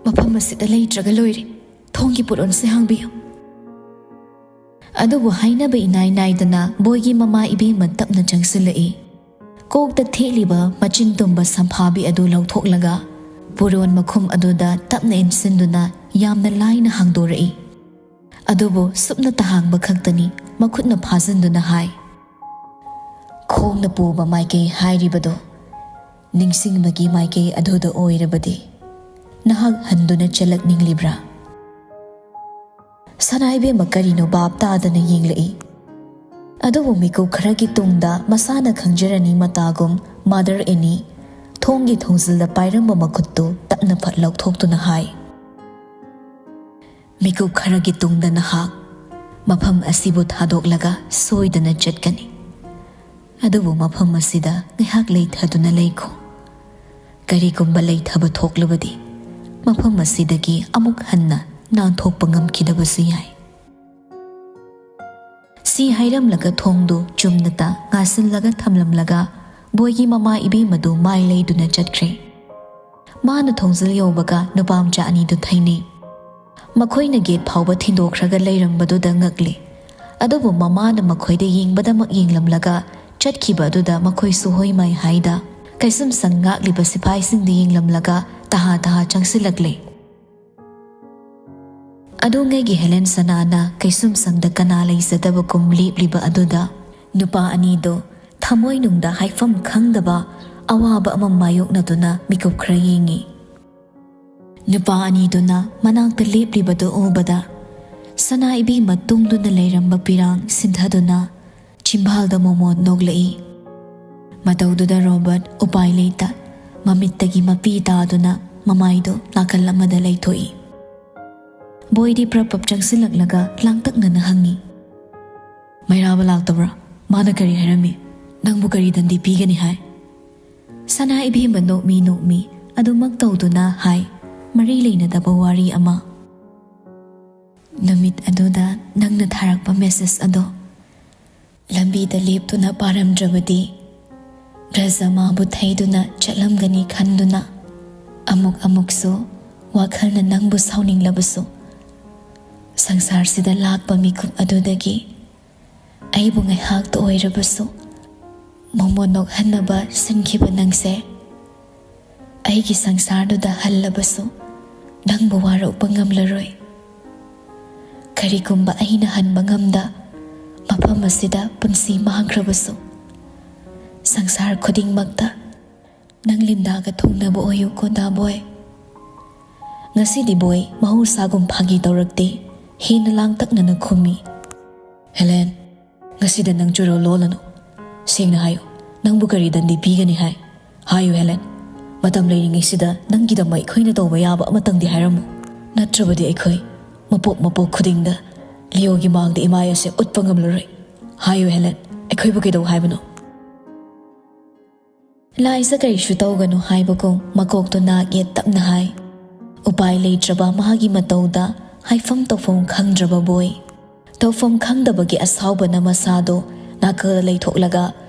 ꯃꯐꯝ ꯑꯁꯤꯗ ꯂꯩꯇ꯭ꯔꯒ ꯂꯣꯏꯔꯦ꯫ ꯊꯣꯡꯒꯤ ꯄꯨꯔꯣꯟꯁꯦ ꯍꯥꯡꯕꯤꯌꯨ"꯫ ꯑꯗꯨꯕꯨ ꯍꯥꯏꯅꯕ ꯏꯅꯥꯏ ꯅꯥꯏꯗꯅ ꯕꯣꯏꯒꯤ ꯃꯃꯥ ꯏꯕꯦꯝꯃ ꯇꯞꯅ ꯆꯪꯁꯤꯜꯂꯛꯏ꯫ ꯀꯣꯛꯇ ꯊꯦꯠꯂꯤꯕ ꯃꯆꯤꯟ ꯇꯨꯝꯕ ꯁꯝꯐꯥꯕꯤ ꯑꯗꯨ ꯂꯧꯊꯣꯛꯂꯒ ꯄꯨꯔꯣꯟ ꯃꯈꯨꯝ ꯑꯗꯨꯗ ꯇꯞꯅ ꯏꯟꯁꯤꯟꯗꯨꯅ ꯌꯥꯝꯅ ꯂꯥꯏꯅ ꯍꯥꯡꯗꯣꯔꯛꯏ꯫ ꯑꯗꯨꯕꯨ ꯁꯨꯞꯅꯇ ꯍꯥꯡꯕ ꯈꯛꯇꯅꯤ, ꯃꯈꯨꯠꯅ ꯐꯥꯖꯤꯟꯗꯨꯅ ꯍꯥꯏ, "ꯈꯣꯡꯅ ꯄꯨꯕ ꯃꯥꯏꯀꯩ ꯍꯥꯏꯔꯤꯕꯗꯨ ꯅꯤꯡꯁꯤꯡꯕꯒꯤ ꯃꯥꯏꯀꯩ ꯑꯗꯨꯗ ꯑꯣꯏꯔꯕꯗꯤ ꯅꯍꯥꯛ ꯍꯟꯗꯨꯅ ꯆꯠꯂꯛꯅꯤꯡꯂꯤꯕ꯭ꯔꯥ?" ꯁꯅꯥ ꯏꯕꯦꯝꯃ ꯀꯔꯤꯅꯣ ꯚꯥꯞ ꯇꯥꯗꯅ ꯌꯦꯡꯂꯛꯏ꯫ ꯑꯗꯨꯕꯨ ꯃꯤꯀꯨꯞ ꯈꯔꯒꯤ ꯇꯨꯡꯗ ꯃꯁꯥꯅ ꯈꯪꯖꯔꯅꯤ ꯃꯇꯥꯒꯨꯝ ꯃꯥꯗꯔ ꯑꯦꯅꯤ ꯊꯣꯡꯒꯤ ꯊꯣꯡꯖꯤꯜꯗ ꯄꯥꯏꯔꯝꯕ ꯃꯈꯨꯠꯇꯨ ꯇꯞꯅ ꯐꯠ ꯂꯧꯊꯣꯛꯇꯨꯅ ꯍꯥꯏ, "ꯃꯤꯀꯨꯞ ꯈꯔꯒꯤ ꯇꯨꯡꯗ ꯅꯍꯥꯛ ꯃꯐꯝ ꯑꯁꯤꯕꯨ ꯊꯥꯗꯣꯛꯂꯒ ꯁꯣꯏꯗꯅ ꯆꯠꯀꯅꯤ꯫ ꯑꯗꯨꯕꯨ ꯃꯐꯝ ꯑꯁꯤꯗ ꯉꯥꯏꯍꯥꯛ ꯂꯩꯊꯗꯨꯅ ꯂꯩꯈꯣ꯫ ꯀꯔꯤꯒꯨꯝꯕ ꯂꯩꯊꯕ ꯊꯣꯛꯂꯕꯗꯤ ꯃꯐꯝ ꯑꯁꯤꯗꯒꯤ ꯑꯃꯨꯛ ꯍꯟꯅ ꯅꯥꯟꯊꯣꯛꯄ ꯉꯝꯈꯤꯗꯕꯁꯨ ꯌꯥꯏ"꯫ ꯁꯤ ꯍꯥꯏꯔꯝꯂꯒ ꯊꯣꯡꯗꯨ ꯆꯨꯝꯅꯇ ꯉꯥꯁꯤꯜꯂꯒ ꯊꯝꯂꯝꯂꯒ ꯕꯣꯏꯒꯤ ꯃꯃꯥ ꯏꯕꯦꯝꯃꯗꯨ ꯃꯥꯏ ꯂꯩꯗꯨꯅ ꯆꯠꯈ꯭ꯔꯦ꯫ ꯃꯥꯅ ꯊꯣꯡꯖꯤꯜ ꯌꯧꯕꯒ ꯅꯨꯄꯥ ꯃꯆꯥ ꯑꯅꯤꯗꯨ ꯊꯩꯅꯩ꯫ ꯃꯈꯣꯏꯅ ꯒꯦꯠ ꯐꯥꯎꯕ ꯊꯤꯟꯗꯣꯛꯈ꯭ꯔꯒ ꯂꯩꯔꯝꯕꯗꯨꯗ ꯉꯛꯂꯦ꯫ ꯑꯗꯨꯕꯨ ꯃꯃꯥꯅ ꯃꯈꯣꯏꯗ ꯌꯦꯡꯕꯗꯃꯛ ꯌꯦꯡꯂꯝꯂꯒ ꯆꯠꯈꯤꯕ ꯑꯗꯨꯗ ꯃꯈꯣꯏꯁꯨ ꯍꯣꯏ ꯃꯥꯏ ꯍꯥꯏꯗ ꯀꯩꯁꯨꯝꯁꯪ ꯉꯥꯛꯂꯤꯕ ꯁꯤꯐꯥꯏꯁꯤꯡꯗ ꯌꯦꯡꯂꯝꯂꯒ ꯇꯍꯥ ꯇꯍꯥ ꯆꯪꯁꯤꯜꯂꯛꯂꯦ꯫ ꯑꯗꯨꯉꯩꯒꯤ ꯍꯦꯂꯦꯟ ꯁꯅꯥꯅ ꯀꯩꯁꯨꯝꯁꯪꯗ ꯀꯅꯥ ꯂꯩꯖꯗꯕꯒꯨꯝ ꯂꯦꯞꯂꯤꯕ ꯑꯗꯨꯗ ꯅꯨꯄꯥ ꯑꯅꯤꯗꯨ ꯊꯃꯣꯏꯅꯨꯡꯗ ꯍꯥꯏꯐꯝ ꯈꯪꯗꯕ ꯑꯋꯥꯕ ꯑꯃ ꯃꯥꯌꯣꯛꯅꯗꯨꯅ ꯃꯤꯀꯨꯞ ꯈꯔ ꯌꯦꯡꯉꯤ꯫ ꯅꯨꯄꯥ ꯑꯅꯤꯗꯨꯅ ꯃꯅꯥꯛꯇ ꯂꯦꯞꯂꯤꯕꯗꯨ ꯎꯕꯗ ꯁꯅꯥ ꯏꯕꯦꯝꯃ ꯇꯨꯡꯗꯨꯅ ꯂꯩꯔꯝꯕ ꯄꯤꯔꯥꯡ ꯁꯤꯟꯊꯗꯨꯅ ꯆꯤꯝꯕꯥꯜꯗ ꯃꯣꯃꯣꯟ ꯅꯣꯛꯂꯛꯏ꯫ ꯃꯇꯧꯗꯨꯗ ꯔꯣꯕꯔꯠ ꯎꯄꯥꯏ ꯂꯩꯇ ꯃꯃꯤꯠꯇꯒꯤ ꯃꯄꯤ ꯇꯥꯗꯨꯅ ꯃꯃꯥꯏꯗꯨ ꯅꯥꯀꯜ ꯑꯃꯗ ꯂꯩꯊꯣꯛꯏ꯫ ꯕꯣꯏꯗꯤ ꯄ꯭ꯔꯞ ꯄ꯭ꯔꯞ ꯆꯪꯁꯤꯜꯂꯛꯂꯒ ꯂꯥꯡꯇꯛꯅꯅ ꯍꯪꯉꯤ, "ꯃꯩꯔꯥꯕ ꯂꯥꯛꯇꯕ꯭ꯔꯥ? ꯃꯥꯅ ꯀꯔꯤ ꯍꯥꯏꯔꯝꯃꯤ? ꯅꯪꯕꯨ ꯀꯔꯤ ꯗꯟꯗꯤ ꯄꯤꯒꯅꯤ ꯍꯥꯏ?" ꯁꯅꯥ ꯏꯕꯦꯝꯃ ꯅꯣꯛꯃꯤ ꯅꯣꯛꯃꯤ ꯑꯗꯨꯃꯛ ꯇꯧꯗꯨꯅ ꯍꯥꯏ, ꯃꯔꯤ ꯂꯩꯅꯗꯕ ꯋꯥꯔꯤ ꯑꯃ꯫ ꯅꯨꯃꯤꯠ ꯑꯗꯨꯗ ꯅꯪꯅ ꯊꯥꯔꯛꯄ ꯃꯦꯁꯦꯖ ꯑꯗꯣ ꯂꯝꯕꯤꯗ ꯂꯦꯞꯇꯨꯅ ꯄꯥꯔꯝꯗ꯭ꯔꯕꯗꯤ, ꯕ꯭ꯔꯖ ꯃꯥꯕꯨ ꯊꯩꯗꯨꯅ ꯆꯠꯂꯝꯒꯅꯤ ꯈꯟꯗꯨꯅ ꯑꯃꯨꯛ ꯑꯃꯨꯛꯁꯨ ꯋꯥꯈꯜꯅ ꯅꯪꯕꯨ ꯁꯥꯎꯅꯤꯡꯂꯕꯁꯨ, ꯁꯪꯁꯥꯔꯁꯤꯗ ꯂꯥꯛꯄ ꯃꯤꯀꯨꯞ ꯑꯗꯨꯗꯒꯤ ꯑꯩꯕꯨ ꯉꯥꯏꯍꯥꯛꯇ ꯑꯣꯏꯔꯕꯁꯨ ꯃꯣꯃꯣꯟ ꯅꯣꯛꯍꯟꯅꯕ ꯁꯤꯟꯈꯤꯕ ꯅꯪꯁꯦ, ꯑꯩꯒꯤ ꯁꯪꯁꯥꯔꯗꯨꯗ ꯍꯜꯂꯕꯁꯨ ꯅꯪꯕꯨ ꯋꯥꯔꯧꯕ ꯉꯝꯂꯔꯣꯏ꯫ ꯀꯔꯤꯒꯨꯝꯕ ꯑꯩꯅ ꯍꯟꯕ ꯉꯝꯗ ꯃꯐꯝ ꯑꯁꯤꯗ ꯄꯨꯟꯁꯤ ꯃꯥꯡꯈ꯭ꯔꯕꯁꯨ, ꯁꯪꯁꯥꯔ ꯈꯨꯗꯤꯡꯃꯛꯇ ꯅꯪ ꯂꯤꯟꯗꯥꯒ ꯊꯨꯡꯅꯕ ꯑꯣꯏꯌꯨꯀꯣ ꯗꯥ ꯕꯣꯏ꯫ ꯉꯁꯤꯗꯤ ꯕꯣꯏ ꯃꯍꯧꯁꯥꯒꯨꯝ ꯐꯥꯒꯤ ꯇꯧꯔꯛꯇꯦ, ꯍꯦꯟꯅ ꯂꯥꯡꯇꯛꯅꯅ ꯈꯨꯝꯃꯤ, "ꯍꯦꯂꯦꯟ, ꯉꯁꯤꯗ ꯅꯪ ꯆꯨꯔꯧ ꯂꯣꯜꯂꯅꯨ꯫ ꯁꯦꯡꯅ ꯍꯥꯏꯌꯨ, ꯅꯪꯕꯨ ꯀꯔꯤ ꯗꯟꯗꯤ ꯄꯤꯒꯅꯤ ꯍꯥꯏ? ꯍꯥꯏꯌꯨ ꯍꯦꯂꯦꯟ, ꯃꯇꯝ ꯂꯩꯔꯤꯉꯩꯁꯤꯗ ꯅꯪꯒꯤꯗꯃꯛ ꯑꯩꯈꯣꯏꯅ ꯇꯧꯕ ꯌꯥꯕ ꯑꯃꯇꯪꯗꯤ ꯍꯥꯏꯔꯝꯃꯨ꯫ ꯅꯠꯇ꯭ꯔꯕꯗꯤ ꯑꯩꯈꯣꯏ ꯃꯄꯣꯛ ꯃꯄꯣꯛ ꯈꯨꯗꯤꯡꯗ ꯂꯤꯑꯣꯒꯤ ꯃꯥꯡꯗ ꯏꯃꯥꯏ ꯑꯁꯦ ꯎꯠꯄ ꯉꯝꯂꯔꯣꯏ꯫ ꯍꯥꯏꯌꯨ ꯍꯦꯂꯦꯟ, ꯑꯩꯈꯣꯏꯕꯨ ꯀꯩꯗꯧ ꯍꯥꯏꯕꯅꯣ?" ꯂꯥꯏꯖ ꯀꯔꯤꯁꯨ ꯇꯧꯒꯅꯨ ꯍꯥꯏꯕꯒꯨꯝ ꯃꯀꯣꯛꯇꯨ ꯅꯥꯛ ꯌꯦꯠ ꯇꯞꯅ ꯍꯥꯏ꯫ ꯎꯄꯥꯏ ꯂꯩꯇ꯭ꯔꯕ ꯃꯥꯒꯤ ꯃꯇꯧꯗ ꯍꯥꯏꯐꯝ ꯇꯧꯐꯝ ꯈꯪꯗ꯭ꯔꯕ ꯕꯣꯏ꯫ ꯇꯧꯐꯝ ꯈꯪꯗꯕꯒꯤ ꯑꯁꯥꯎꯕꯅ ꯃꯁꯥꯗꯨ ꯅꯥꯀꯜꯗ ꯂꯩꯊꯣꯛꯂꯒ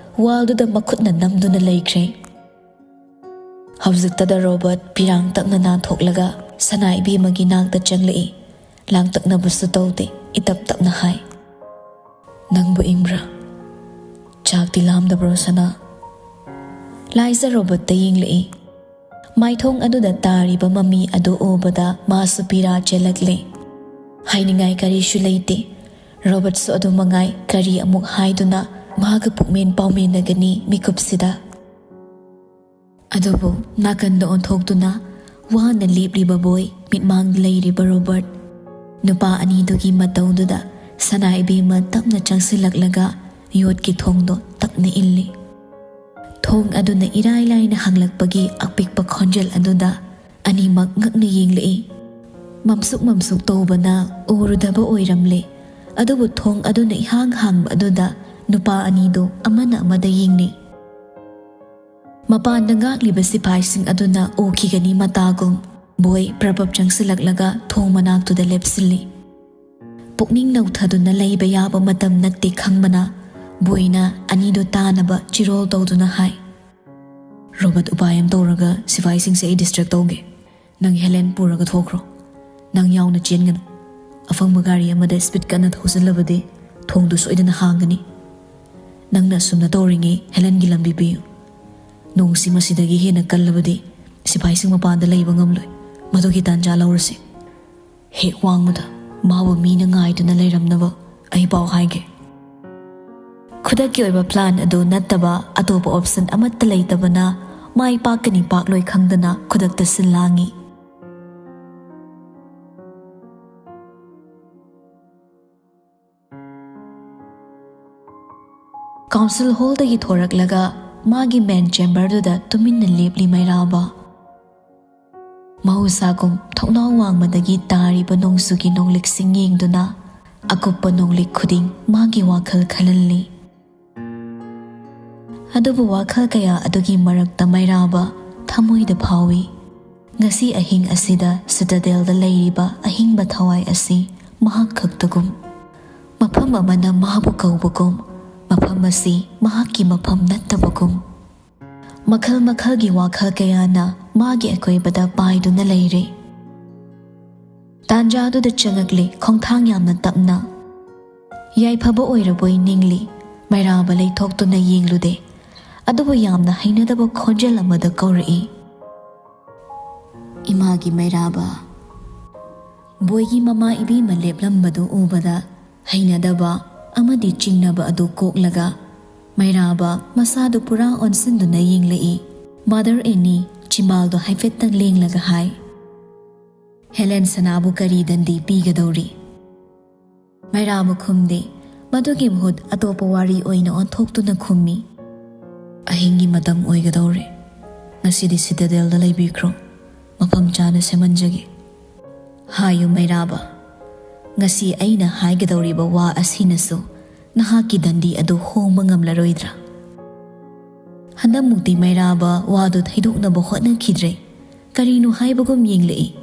ꯋꯥꯜꯗꯨꯗ ꯃꯈꯨꯠꯅ ꯅꯝꯗꯨꯅ ꯂꯩꯈ꯭ꯔꯦ꯫ ꯍꯧꯖꯤꯛꯇꯗ ꯔꯣꯕꯔꯠ ꯐꯤꯔꯥꯡ ꯇꯞꯅ ꯅꯥꯟꯊꯣꯛꯂꯒ ꯁꯅꯥ ꯏꯕꯦꯝꯃꯒꯤ ꯅꯥꯛꯇ ꯆꯪꯂꯛꯏ꯫ ꯂꯥꯡꯇꯛꯅꯕꯁꯨ ꯇꯧꯗꯦ, ꯏꯇꯞ ꯇꯞꯅ ꯍꯥꯏ, "ꯅꯪꯕꯨ ꯏꯪꯕ꯭ꯔꯥ? ꯆꯥꯛꯇꯤ ꯂꯥꯝꯗꯕ꯭ꯔꯣ, ꯁꯅꯥ?" ꯂꯥꯏꯖ ꯔꯣꯕꯔꯠꯇ ꯌꯦꯡꯂꯛꯏ꯫ ꯃꯥꯏꯊꯣꯡ ꯑꯗꯨꯗ ꯇꯥꯔꯤꯕ ꯃꯃꯤ ꯑꯗꯨ ꯎꯕꯗ ꯃꯥꯁꯨ ꯄꯤꯔꯥ ꯆꯦꯜꯂꯛꯂꯦ꯫ ꯍꯥꯏꯅꯤꯡꯉꯥꯏ ꯀꯔꯤꯁꯨ ꯂꯩꯇꯦ꯫ ꯔꯣꯕꯔꯠꯁꯨ ꯑꯗꯨ ꯃꯉꯥꯏ, ꯀꯔꯤ ꯑꯃꯨꯛ ꯍꯥꯏꯗꯨꯅ ꯃꯥꯒ ꯄꯨꯛꯃꯦꯟ ꯄꯥꯎꯃꯦꯟꯅꯒꯅꯤ ꯃꯤꯀꯨꯞꯁꯤꯗ? ꯑꯗꯨꯕꯨ ꯅꯥꯀꯟꯗ ꯑꯣꯟꯊꯣꯛꯇꯨꯅ ꯋꯥꯅ ꯂꯦꯞꯂꯤꯕ ꯕꯣꯏ, ꯃꯤꯠꯃꯥꯡꯗ ꯂꯩꯔꯤꯕ ꯔꯣꯕꯔꯠ, ꯅꯨꯄꯥ ꯑꯅꯤꯗꯨꯒꯤ ꯃꯇꯧꯗꯨꯗ ꯁꯅꯥ ꯏꯕꯦꯝꯃ ꯇꯞꯅ ꯆꯪꯁꯤꯜꯂꯛꯂꯒ ꯌꯣꯠꯀꯤ ꯊꯣꯡꯗꯣ ꯇꯞꯅ ꯏꯜꯂꯤ꯫ ꯊꯣꯡ ꯑꯗꯨꯅ ꯏꯔꯥꯏ ꯂꯥꯏꯅ ꯍꯥꯡꯂꯛꯄꯒꯤ ꯑꯄꯤꯛꯄ ꯈꯣꯟꯖꯦꯜ ꯑꯗꯨꯗ ꯑꯅꯤꯃꯛ ꯉꯛꯅ ꯌꯦꯡꯂꯛꯏ꯫ ꯃꯝꯁꯨꯛ ꯃꯝꯁꯨꯛ ꯇꯧꯕꯅ ꯎꯔꯨꯗꯕ ꯑꯣꯏꯔꯝꯂꯦ, ꯑꯗꯨꯕꯨ ꯊꯣꯡ ꯑꯗꯨꯅ ꯏꯍꯥꯡ ꯍꯥꯡꯕ ꯑꯗꯨꯗ ꯅꯨꯄꯥ ꯑꯅꯤꯗꯨ ꯑꯃꯅ ꯑꯃꯗ ꯌꯦꯡꯅꯩ꯫ ꯃꯄꯥꯟꯗ ꯉꯥꯛꯂꯤꯕ ꯁꯤꯐꯥꯏꯁꯤꯡ ꯑꯗꯨꯅ ꯎꯈꯤꯒꯅꯤ ꯃꯇꯥꯒꯨꯝ ꯕꯣꯏ ꯄ꯭ꯔꯕꯞ ꯆꯪꯁꯤꯜꯂꯛꯂꯒ ꯊꯣꯡ ꯃꯅꯥꯛꯇꯨꯗ ꯂꯦꯞꯁꯤꯜꯂꯤ꯫ ꯄꯨꯛꯅꯤꯡ ꯅꯧꯊꯗꯨꯅ ꯂꯩꯕ ꯌꯥꯕ ꯃꯇꯝ ꯅꯠꯇꯦ ꯈꯪꯕꯅ ꯕꯣꯏꯅ ꯑꯅꯤꯗꯨ ꯇꯥꯅꯕ ꯆꯤꯔꯣꯜ ꯇꯧꯗꯨꯅ ꯍꯥꯏ, "ꯔꯣꯕꯠ, ꯎꯄꯥꯏ ꯑꯃ ꯇꯧꯔꯒ ꯁꯤꯐꯥꯏꯁꯤꯡꯁꯦ ꯑꯩ ꯗꯤꯁꯇ꯭ꯔꯦꯛ ꯇꯧꯒꯦ꯫ ꯅꯪ ꯍꯦꯂꯦꯟ ꯄꯨꯔꯒ ꯊꯣꯛꯈ꯭ꯔꯣ꯫ ꯅꯪ ꯌꯥꯎꯅ ꯆꯦꯟꯒꯅꯨ꯫ ꯑꯐꯪꯕ ꯒꯥꯔꯤ ꯑꯃꯗ ꯁ꯭ꯄꯤꯗ ꯀꯟꯅ ꯊꯧꯖꯤꯜꯂꯕꯗꯤ ꯊꯣꯡꯗꯨ ꯁꯣꯏꯗꯅ ꯍꯥꯡꯒꯅꯤ꯫ ꯅꯪꯅ ꯑꯁꯨꯝꯅ ꯇꯧꯔꯤꯉꯩ ꯍꯦꯂꯦꯟꯒꯤ ꯂꯝꯕꯤ ꯄꯤꯌꯨ꯫ ꯅꯣꯡꯁꯤ ꯃꯁꯤꯗꯒꯤ ꯍꯦꯟꯅ ꯀꯜꯂꯕꯗꯤ ꯁꯤꯐꯥꯏꯁꯤꯡ ꯃꯄꯥꯟꯗ ꯂꯩꯕ ꯉꯝꯂꯣꯏ꯫ ꯃꯗꯨꯒꯤ ꯇꯥꯟꯖꯥ ꯂꯧꯔꯁꯤ꯫ ꯍꯦꯛ ꯋꯥꯡꯃꯗ ꯃꯥꯕꯨ ꯃꯤꯅ ꯉꯥꯏꯗꯨꯅ ꯂꯩꯔꯝꯅꯕ ꯑꯩ ꯄꯥꯎ ꯍꯥꯏꯒꯦ꯫" ꯈꯨꯗꯛꯀꯤ ꯑꯣꯏꯕ ꯄ꯭ꯂꯥꯟ ꯑꯗꯨ ꯅꯠꯇꯕ ꯑꯇꯣꯞꯄ ꯑꯣꯞꯁꯟ ꯑꯃꯠꯇ ꯂꯩꯇꯕꯅ ꯃꯥꯏ ꯄꯥꯛꯀꯅꯤ ꯄꯥꯛꯂꯣꯏ ꯈꯪꯗꯅ ꯈꯨꯗꯛꯇ ꯁꯤꯜ ꯂꯥꯡꯉꯤ꯫ ꯀꯥꯎꯟꯁꯤꯜ ꯍꯣꯜꯗꯒꯤ ꯊꯣꯔꯛꯂꯒ ꯃꯥꯒꯤ ꯃꯦꯟ ꯆꯦꯝꯕꯔꯗꯨꯗ ꯇꯨꯃꯤꯟꯅ ꯂꯦꯞꯂꯤ ꯃꯩꯔꯥꯕ꯫ ꯃꯍꯧꯁꯥꯒꯨꯝ ꯊꯣꯡꯅꯥꯎ ꯋꯥꯡꯃꯗꯒꯤ ꯇꯥꯔꯤꯕ ꯅꯣꯡꯖꯨꯒꯤ ꯅꯣꯡꯂꯤꯛꯁꯤꯡ ꯌꯦꯡꯗꯨꯅ ꯑꯀꯨꯞꯄ ꯅꯣꯡꯂꯤꯛ ꯈꯨꯗꯤꯡ ꯃꯥꯒꯤ ꯋꯥꯈꯜ ꯈꯜꯍꯜꯂꯤ꯫ ꯑꯗꯨꯕꯨ ꯋꯥꯈꯜ ꯀꯌꯥ ꯑꯗꯨꯒꯤ ꯃꯔꯛꯇ ꯃꯩꯔꯥꯕ ꯊꯃꯣꯏꯗ ꯐꯥꯎꯏ꯫ ꯉꯁꯤ ꯑꯍꯤꯡ ꯑꯁꯤꯗ ꯁꯤꯇꯥꯗꯦꯜꯗ ꯂꯩꯔꯤꯕ ꯑꯍꯤꯡꯕ ꯊꯋꯥꯏ ꯑꯁꯤ ꯃꯍꯥꯛ ꯈꯛꯇꯒꯨꯝ꯫ ꯃꯐꯝ ꯑꯃꯅ ꯃꯥꯕꯨ ꯀꯧꯕꯒꯨꯝ, ꯃꯐꯝ ꯑꯁꯤ ꯃꯍꯥꯛꯀꯤ ꯃꯐꯝ ꯅꯠꯇꯕꯒꯨꯝ꯫ ꯃꯈꯜ ꯃꯈꯜꯒꯤ ꯋꯥꯈꯜ ꯀꯌꯥꯅ ꯃꯥꯒꯤ ꯑꯀꯣꯏꯕꯗ ꯄꯥꯏꯗꯨꯅ ꯂꯩꯔꯦ꯫ ꯇꯥꯟꯖꯥꯗꯨꯗ ꯆꯪꯉꯛꯂꯦ ꯈꯣꯡꯊꯥꯡ ꯌꯥꯝꯅ ꯇꯞꯅ꯫ ꯌꯥꯏꯐꯕ ꯑꯣꯏꯔꯕꯣꯏ ꯅꯤꯡꯂꯤ꯫ ꯃꯩꯔꯥꯕ ꯂꯩꯊꯣꯛꯇꯨꯅ ꯌꯦꯡꯂꯨꯗꯦ꯫ ꯑꯗꯨꯕꯨ ꯌꯥꯝꯅ ꯍꯩꯅꯗꯕ ꯈꯣꯟꯖꯦꯜ ꯑꯃꯗ ꯀꯧꯔꯛꯏ, "ꯏꯃꯥꯒꯤ ꯃꯩꯔꯥꯕ!" ꯕꯣꯏꯒꯤ ꯃꯃꯥ ꯏꯕꯦꯝꯃ ꯂꯦꯞꯂꯝꯕꯗꯨ ꯎꯕꯗ ꯍꯩꯅꯗꯕ ꯑꯃꯗꯤ ꯆꯤꯡꯅꯕ ꯑꯗꯨ ꯀꯣꯛꯂꯒ ꯃꯩꯔꯥꯕ ꯃꯁꯥꯗꯨ ꯄꯨꯔꯥ ꯑꯣꯟꯁꯤꯟꯗꯨꯅ ꯌꯦꯡꯂꯛꯏ꯫ ꯃꯥꯗꯔ ꯑꯦꯅꯤ ꯆꯤꯝꯕꯥꯜꯗꯣ ꯍꯥꯏꯐꯦꯠꯇꯪ ꯂꯦꯡꯂꯒ ꯍꯥꯏ, "ꯍꯦꯂꯦꯟ ꯁꯅꯥꯕꯨ ꯀꯔꯤ ꯗꯟꯗꯤ ꯄꯤꯒꯗꯧꯔꯤ?" ꯃꯩꯔꯥꯕ ꯈꯨꯝꯗꯦ꯫ ꯃꯗꯨꯒꯤ ꯃꯍꯨꯠ ꯑꯇꯣꯞꯄ ꯋꯥꯔꯤ ꯑꯣꯏꯅ ꯑꯣꯟꯊꯣꯛꯇꯨꯅ ꯈꯨꯝꯃꯤ, ꯑꯍꯤꯡꯒꯤ ꯃꯇꯝ ꯑꯣꯏꯒꯗꯧꯔꯦ꯫ ꯉꯁꯤꯗꯤ ꯁꯤꯇꯥꯗꯦꯜꯗ ꯂꯩꯕꯤꯈ꯭ꯔꯣ꯫ ꯃꯐꯝ ꯆꯥꯅ ꯁꯦꯝꯍꯟꯖꯒꯦ꯫ ꯍꯥꯏꯌꯨ ꯃꯩꯔꯥꯕ, ꯉꯁꯤ ꯑꯩꯅ ꯍꯥꯏꯒꯗꯧꯔꯤꯕ ꯋꯥ ꯑꯁꯤꯅꯁꯨ ꯅꯍꯥꯛꯀꯤ ꯗꯟꯗꯤ ꯑꯗꯨ ꯍꯣꯡꯕ ꯉꯝꯂꯔꯣꯏꯗ꯭ꯔꯥ? ꯍꯟꯗꯛꯃꯨꯛꯇꯤ ꯃꯩꯔꯥꯕ ꯋꯥꯗꯨ ꯊꯩꯗꯣꯛꯅꯕ ꯍꯣꯠꯅꯈꯤꯗ꯭ꯔꯦ꯫ ꯀꯔꯤꯅꯣ ꯍꯥꯏꯕꯒꯨꯝ ꯌꯦꯡꯂꯛꯏ꯫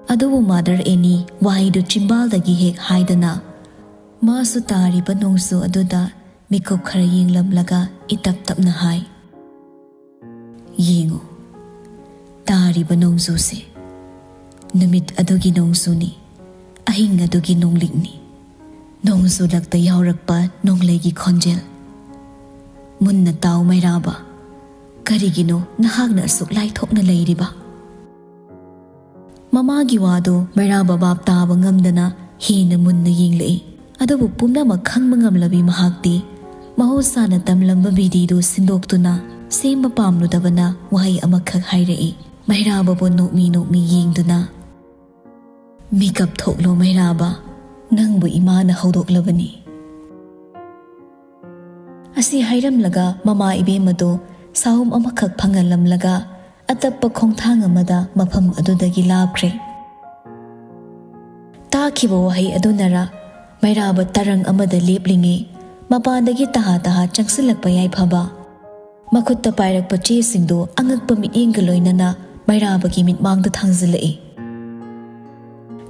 ꯑꯗꯨꯕꯨ ꯃꯥꯗꯔ ꯑꯦꯅꯤ ꯋꯥꯍꯩꯗꯨ ꯆꯤꯝꯕꯥꯜꯗꯒꯤ ꯍꯦꯛ ꯍꯥꯏꯗꯅ, ꯃꯥꯁꯨ ꯇꯥꯔꯤꯕ ꯅꯣꯡꯖꯨ ꯑꯗꯨꯗ ꯃꯤꯀꯨꯞ ꯈꯔ ꯌꯦꯡꯂꯝꯂꯒ ꯏꯇꯞ ꯇꯞꯅ ꯍꯥꯏ, "ꯌꯦꯡꯉꯨ, ꯇꯥꯔꯤꯕ ꯅꯣꯡꯖꯨꯁꯦ ꯅꯨꯃꯤꯠ ꯑꯗꯨꯒꯤ ꯅꯣꯡꯖꯨꯅꯤ, ꯑꯍꯤꯡ ꯑꯗꯨꯒꯤ ꯅꯣꯡꯂꯤꯛꯅꯤ꯫ ꯅꯣꯡꯖꯨ ꯂꯛꯇ ꯌꯥꯎꯔꯛꯄ ꯅꯣꯡꯂꯩꯒꯤ ꯈꯣꯟꯖꯦꯜ꯫ ꯃꯨꯟꯅ ꯇꯥꯎ ꯃꯩꯔꯥꯕ, ꯀꯔꯤꯒꯤꯅꯣ ꯅꯍꯥꯛꯅ ꯑꯁꯨꯛ ꯂꯥꯏꯊꯣꯛꯅ ꯂꯩꯔꯤꯕ?" ꯃꯃꯥꯒꯤ ꯋꯥꯗꯨ ꯃꯩꯔꯥꯕ ꯚꯥꯞ ꯇꯥꯕ ꯉꯝꯗꯅ ꯍꯦꯟꯅ ꯃꯨꯟꯅ ꯌꯦꯡꯂꯛꯏ꯫ ꯑꯗꯨꯕꯨ ꯄꯨꯝꯅꯃꯛ ꯈꯪꯕ ꯉꯝꯂꯕꯤ ꯃꯍꯥꯛꯇꯤ ꯃꯍꯧꯁꯥꯅ ꯇꯝꯂꯝꯕ ꯕꯤꯗꯤꯗꯨ ꯁꯤꯟꯗꯣꯛꯇꯨꯅ ꯁꯦꯝꯕ ꯄꯥꯝꯂꯨꯗꯕꯅ ꯋꯥꯍꯩ ꯑꯃꯈꯛ ꯍꯥꯏꯔꯛꯏ꯫ ꯃꯩꯔꯥꯕꯕꯨ ꯅꯣꯛꯃꯤ ꯅꯣꯛꯃꯤ ꯌꯦꯡꯗꯨꯅ, "ꯃꯤꯀꯞ ꯊꯣꯛꯂꯣ ꯃꯩꯔꯥꯕ, ꯅꯪꯕꯨ ꯏꯃꯥꯅ ꯍꯧꯗꯣꯛꯂꯕꯅꯤ꯫" ꯑꯁꯤ ꯍꯥꯏꯔꯝꯂꯒ ꯃꯃꯥ ꯏꯕꯦꯝꯃꯗꯨ ꯁꯥꯍꯨꯝ ꯑꯃꯈꯛ ꯐꯪꯍꯜꯂꯝꯂꯒ ꯑꯇꯞꯄ ꯈꯣꯡꯊꯥꯡ ꯑꯃꯗ ꯃꯐꯝ ꯑꯗꯨꯗꯒꯤ ꯂꯥꯞꯈ꯭ꯔꯦ꯫ ꯇꯥꯈꯤꯕ ꯋꯥꯍꯩ ꯑꯗꯨꯅꯔ ꯃꯩꯔꯥꯕ ꯇꯔꯪ ꯑꯃꯗ ꯂꯦꯞꯂꯤꯉꯩ ꯃꯄꯥꯟꯗꯒꯤ ꯇꯍꯥ ꯇꯍꯥ ꯆꯪꯁꯤꯜꯂꯛꯄ ꯌꯥꯏꯐꯕ꯫ ꯃꯈꯨꯠꯇ ꯄꯥꯏꯔꯛꯄ ꯆꯦꯁꯤꯡꯗꯨ ꯑꯉꯛꯄ ꯃꯤꯠꯌꯦꯡꯒ ꯂꯣꯏꯅꯅ ꯃꯩꯔꯥꯕꯒꯤ ꯃꯤꯠꯃꯥꯡꯗ ꯊꯥꯡꯖꯤꯜꯂꯛꯏ꯫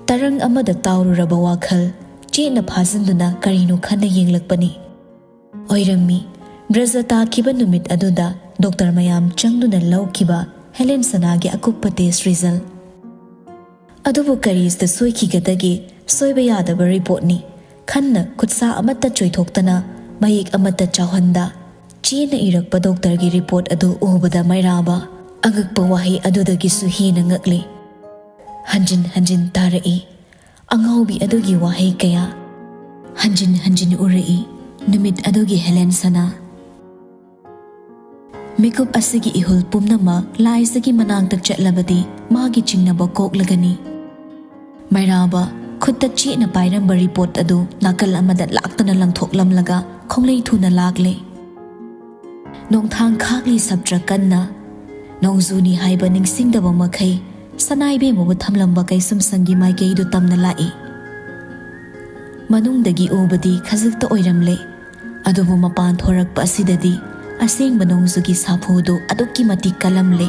ꯇꯔꯪ ꯑꯃꯗ ꯇꯥꯎꯔꯨꯔꯕ ꯋꯥꯈꯜ ꯆꯦꯠꯅ ꯐꯥꯖꯤꯟꯗꯨꯅ ꯀꯔꯤꯅꯣ ꯈꯟꯅ ꯌꯦꯡꯂꯛꯄꯅꯤ꯫ ꯑꯣꯏꯔꯝꯃꯤ, ꯕ꯭ꯔꯖ ꯇꯥꯈꯤꯕ ꯅꯨꯃꯤꯠ ꯑꯗꯨꯗ ꯗꯣꯛꯇꯔ ꯃꯌꯥꯝ ꯆꯪꯗꯨꯅ ꯂꯧꯈꯤꯕ ꯍꯦꯂꯦꯟ ꯁꯅꯥꯒꯤ ꯑꯀꯨꯞꯄ ꯇꯦꯁ ꯔꯤꯖꯜ꯫ ꯑꯗꯨꯕꯨ ꯀꯔꯤꯁꯤꯗ ꯁꯣꯏꯈꯤꯒꯗꯒꯦ? ꯁꯣꯏꯕ ꯌꯥꯗꯕ ꯔꯤꯄꯣꯔꯠꯅꯤ꯫ ꯈꯟꯅ ꯈꯨꯠꯁꯥ ꯑꯃꯠꯇ ꯆꯣꯏꯊꯣꯛꯇꯅ, ꯃꯌꯦꯛ ꯑꯃꯠꯇ ꯆꯥꯎꯍꯟꯗ, ꯆꯦꯅ ꯏꯔꯛꯄ ꯗꯣꯛꯇꯔꯒꯤ ꯔꯤꯄꯣꯔꯠ ꯑꯗꯨ ꯎꯕꯗ ꯃꯩꯔꯥꯕ ꯑꯉꯛꯄ ꯋꯥꯍꯩ ꯑꯗꯨꯗꯒꯤꯁꯨ ꯍꯦꯟꯅ ꯉꯛꯂꯤ꯫ ꯍꯟꯖꯤꯟ ꯍꯟꯖꯤꯟ ꯇꯥꯔꯛꯏ꯫ ꯑꯉꯥꯎꯕꯤ ꯑꯗꯨꯒꯤ ꯋꯥꯍꯩ ꯀꯌꯥ꯫ ꯍꯟꯖꯤꯟ ꯍꯟꯖꯤꯟ ꯎꯔꯛꯏ ꯅꯨꯃꯤꯠ ꯑꯗꯨꯒꯤ ꯍꯦꯂꯦꯟ ꯁꯅꯥ꯫ ꯃꯤꯀꯨꯞ ꯑꯁꯤꯒꯤ ꯏꯍꯨꯜ ꯄꯨꯝꯅꯃꯛ ꯂꯥꯏꯁꯤꯒꯤ ꯃꯅꯥꯛꯇ ꯆꯠꯂꯕꯗꯤ ꯃꯥꯒꯤ ꯆꯤꯡꯅꯕ ꯀꯣꯛꯂꯒꯅꯤ꯫ ꯃꯩꯔꯥꯕ ꯈꯨꯠꯇ ꯆꯦꯠꯅ ꯄꯥꯏꯔꯝꯕ ꯔꯤꯄꯣꯔꯠ ꯑꯗꯨ ꯅꯥꯀꯜ ꯑꯃꯗ ꯂꯥꯛꯇꯅ ꯂꯪꯊꯣꯛꯂꯝꯂꯒ ꯈꯣꯡꯂꯩ ꯊꯨꯅ ꯂꯥꯛꯂꯦ꯫ ꯅꯣꯡꯊꯥꯡ ꯈꯥꯛꯂꯤ ꯁꯞꯇ꯭ꯔ ꯀꯟꯅ ꯅꯣꯡꯖꯨꯅꯤ ꯍꯥꯏꯕ ꯅꯤꯡꯁꯤꯡꯗꯕ ꯃꯈꯩ ꯁꯅꯥꯏꯕꯦꯝꯃꯕꯨ ꯊꯝꯂꯝꯕ ꯀꯩꯁꯨꯝꯁꯪꯒꯤ ꯃꯥꯏꯀꯩꯗꯨ ꯇꯝꯅ ꯂꯥꯛꯏ꯫ ꯃꯅꯨꯡꯗꯒꯤ ꯎꯕꯗꯤ ꯈꯖꯤꯛꯇ ꯑꯣꯏꯔꯝꯂꯦ, ꯑꯗꯨꯕꯨ ꯃꯄꯥꯟ ꯊꯣꯔꯛꯄ ꯑꯁꯤꯗꯗꯤ ꯑꯁꯦꯡꯕ ꯅꯣꯡꯖꯨꯒꯤ ꯁꯥꯐꯨꯗꯨ ꯑꯗꯨꯛꯀꯤ ꯃꯇꯤꯛ ꯀꯜꯂꯝꯂꯦ꯫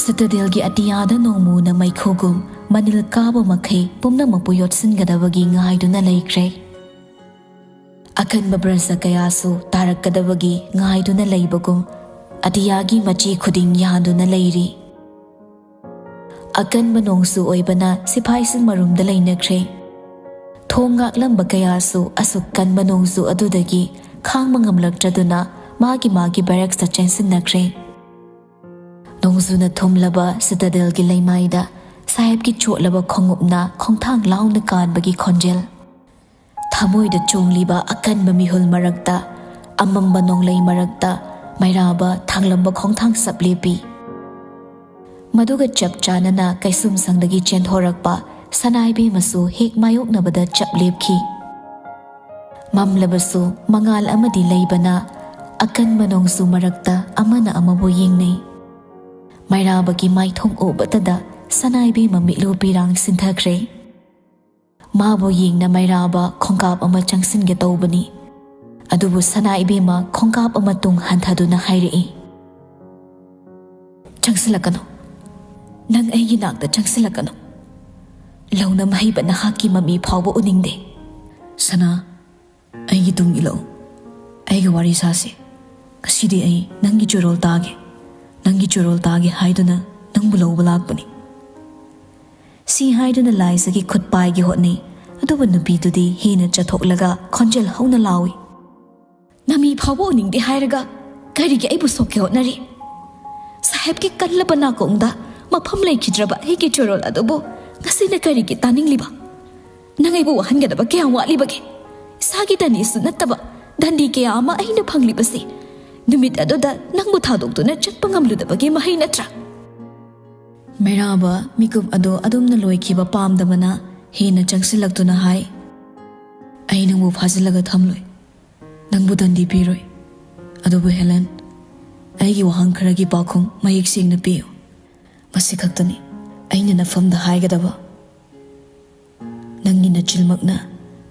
ꯁꯤꯇꯥꯗꯦꯜꯒꯤ ꯑꯇꯤꯌꯥꯗ ꯅꯣꯡꯃꯨꯅ ꯃꯩꯈꯨꯒꯨꯝ ꯃꯅꯤꯜ ꯀꯥꯕ ꯃꯈꯩ ꯄꯨꯝꯅꯃꯛꯄꯨ ꯌꯣꯠꯁꯤꯟꯒꯗꯕꯒꯤ ꯉꯥꯏꯗꯨꯅ ꯂꯩꯈ꯭ꯔꯦ꯫ ꯑꯀꯟꯕ ꯕ꯭ꯔꯖ ꯀꯌꯥꯁꯨ ꯇꯥꯔꯛꯀꯗꯕꯒꯤ ꯉꯥꯏꯗꯨꯅ ꯂꯩꯕꯒꯨꯝ ꯑꯇꯤꯌꯥꯒꯤ ꯃꯆꯤ ꯈꯨꯗꯤꯡ ꯌꯥꯟꯗꯨꯅ ꯂꯩꯔꯤ꯫ ꯑꯀꯟꯕ ꯅꯣꯡꯖꯨ ꯑꯣꯏꯕꯅ ꯁꯤꯐꯥꯏꯁꯤꯡ ꯃꯔꯨꯝꯗ ꯂꯩꯅꯈ꯭ꯔꯦ꯫ ꯊꯣꯡ ꯉꯥꯛꯂꯝꯕ ꯀꯌꯥꯁꯨ ꯑꯁꯨꯛ ꯀꯟꯕ ꯅꯣꯡꯖꯨ ꯑꯗꯨꯗꯒꯤ ꯈꯥꯡꯕ ꯉꯝꯂꯛꯇ꯭ꯔꯗꯨꯅ ꯃꯥꯒꯤ ꯃꯥꯒꯤ ꯕꯦꯔꯦꯛꯁꯇ ꯆꯦꯟꯁꯤꯟꯅꯈ꯭ꯔꯦ꯫ ꯅꯣꯡꯖꯨꯅ ꯊꯨꯝꯂꯕ ꯁꯤꯇꯥꯗꯦꯜꯒꯤ ꯂꯩꯃꯥꯏꯗ ꯁꯥꯍꯦꯕꯀꯤ ꯆꯣꯠꯂꯕ ꯈꯣꯡꯎꯞꯅ ꯈꯣꯡꯊꯥꯡ ꯂꯥꯎꯅ ꯀꯥꯟꯕꯒꯤ ꯈꯣꯟꯖꯦꯜ꯫ ꯊꯃꯣꯏꯗ ꯆꯣꯡꯂꯤꯕ ꯑꯀꯟꯕ ꯃꯤꯍꯨꯜ ꯃꯔꯛꯇ, ꯑꯃꯝꯕ ꯅꯣꯡꯂꯩ ꯃꯔꯛꯇ ꯃꯩꯔꯥꯕ ꯊꯥꯡꯂꯝꯕ ꯈꯣꯡꯊꯥꯡ ꯆꯞ ꯂꯦꯞꯄꯤ꯫ ꯃꯗꯨꯒ ꯆꯞ ꯆꯥꯅꯅ ꯀꯩꯁꯨꯝꯁꯪꯗꯒꯤ ꯆꯦꯟꯊꯣꯔꯛꯄ ꯁꯅꯥꯏꯕꯦꯝꯃꯁꯨ ꯍꯦꯛ ꯃꯥꯌꯣꯛꯅꯕꯗ ꯆꯞ ꯂꯦꯞꯈꯤ꯫ ꯃꯝꯂꯕꯁꯨ ꯃꯉꯥꯜ ꯑꯃꯗꯤ ꯂꯩꯕꯅ ꯑꯀꯟꯕ ꯅꯣꯡꯖꯨ ꯃꯔꯛꯇ ꯑꯃꯅ ꯑꯃꯕꯨ ꯌꯦꯡꯅꯩ꯫ ꯃꯩꯔꯥꯕꯒꯤ ꯃꯥꯏꯊꯣꯡ ꯎꯕꯇꯗ ꯁꯅꯥꯏꯕꯦꯝꯃ ꯃꯤꯠꯂꯨ ꯄꯤꯔꯥꯡ ꯁꯤꯟꯊꯈ꯭ꯔꯦ꯫ ꯃꯥꯕꯨ ꯌꯦꯡꯅ ꯃꯩꯔꯥꯕ ꯈꯣꯡꯀꯥꯞ ꯑꯃ ꯆꯪꯁꯤꯟꯒꯦ ꯇꯧꯕꯅꯤ, ꯑꯗꯨꯕꯨ ꯁꯅꯥ ꯏꯕꯦꯝꯃ ꯈꯣꯡꯀꯥꯞ ꯑꯃ ꯇꯨꯡ ꯍꯟꯊꯗꯨꯅ ꯍꯥꯏꯔꯛꯏ, "ꯆꯪꯁꯤꯜꯂꯛꯀꯅꯨ, ꯅꯪ ꯑꯩꯒꯤ ꯅꯥꯛꯇ ꯆꯪꯁꯤꯜꯂꯛꯀꯅꯨ꯫ ꯂꯧꯅꯝ ꯍꯩꯕ ꯅꯍꯥꯛꯀꯤ ꯃꯃꯤ ꯐꯥꯎꯕ ꯎꯅꯤꯡꯗꯦ꯫ ꯁꯅꯥ, ꯑꯩꯒꯤ ꯇꯨꯡ ꯏꯜꯂꯛꯎ, ꯑꯩꯒ ꯋꯥꯔꯤ ꯁꯥꯁꯤ꯫ ꯉꯁꯤꯗꯤ ꯑꯩ ꯅꯪꯒꯤ ꯆꯨꯔꯣꯜ ꯇꯥꯒꯦ, ꯅꯪꯒꯤ ꯆꯨꯔꯣꯜ ꯇꯥꯒꯦ ꯍꯥꯏꯗꯨꯅ ꯅꯪꯕꯨ ꯂꯧꯕ ꯂꯥꯛꯄꯅꯤ꯫" ꯁꯤ ꯍꯥꯏꯗꯨꯅ ꯂꯥꯏꯖꯒꯤ ꯈꯨꯠ ꯄꯥꯏꯒꯦ ꯍꯣꯠꯅꯩ, ꯑꯗꯨꯕꯨ ꯅꯨꯄꯤꯗꯨꯗꯤ ꯍꯦꯟꯅ ꯆꯠꯊꯣꯛꯂꯒ ꯈꯣꯟꯖꯦꯜ ꯍꯧꯅ ꯂꯥꯎꯏ, "ꯅꯃꯤ ꯐꯥꯎꯕ ꯎꯅꯤꯡꯗꯦ ꯍꯥꯏꯔꯒ ꯀꯔꯤꯒꯤ ꯑꯩꯕꯨ ꯁꯣꯛꯀꯦ ꯍꯣꯠꯅꯔꯤ? ꯁꯥꯍꯦꯕꯀꯤ ꯀꯜꯂꯕ ꯅꯥꯀꯣꯡꯗ ꯃꯐꯝ ꯂꯩꯈꯤꯗ꯭ꯔꯕ ꯑꯩꯒꯤ ꯆꯨꯔꯣꯜ ꯑꯗꯨꯕꯨ ꯉꯁꯤꯅ ꯀꯔꯤꯒꯤ ꯇꯥꯅꯤꯡꯂꯤꯕ? ꯅꯪ ꯑꯩꯕꯨ ꯋꯥꯍꯟꯒꯗꯕ ꯀꯌꯥꯝ ꯋꯥꯠꯂꯤꯕꯒꯦ? ꯏꯁꯥꯒꯤ ꯗꯟꯗꯤꯁꯨ ꯅꯠꯇꯕ ꯗꯟꯗꯤ ꯀꯌꯥ ꯑꯃ ꯑꯩꯅ ꯐꯪꯂꯤꯕꯁꯤ ꯅꯨꯃꯤꯠ ꯑꯗꯨꯗ ꯅꯪꯕꯨ ꯊꯥꯗꯣꯛꯇꯨꯅ ꯆꯠꯄ ꯉꯝꯂꯨꯗꯕꯒꯤ ꯃꯍꯩ ꯅꯠꯇ꯭ꯔꯥ?" ꯃꯩꯔꯥꯕ ꯃꯤꯀꯨꯞ ꯑꯗꯨ ꯑꯗꯨꯝꯅ ꯂꯣꯏꯈꯤꯕ ꯄꯥꯝꯗꯕꯅ ꯍꯦꯟꯅ ꯆꯪꯁꯤꯜꯂꯛꯇꯨꯅ ꯍꯥꯏ, "ꯑꯩ ꯅꯪꯕꯨ ꯐꯥꯖꯤꯜꯂꯒ ꯊꯝꯂꯣꯏ, ꯅꯪꯕꯨ ꯗꯟꯗꯤ ꯄꯤꯔꯣꯏ꯫ ꯑꯗꯨꯕꯨ ꯍꯦꯂꯦꯟ, ꯑꯩꯒꯤ ꯋꯥꯍꯪ ꯈꯔꯒꯤ ꯄꯥꯎꯈꯨꯝ ꯃꯌꯦꯛ ꯁꯦꯡꯅ ꯄꯤꯌꯨ꯫ ꯃꯁꯤ ꯈꯛꯇꯅꯤ ꯑꯩꯅ ꯅꯐꯝꯗ ꯍꯥꯏꯒꯗꯕ꯫ ꯅꯪꯒꯤ ꯅꯆꯤꯜꯃꯛꯅ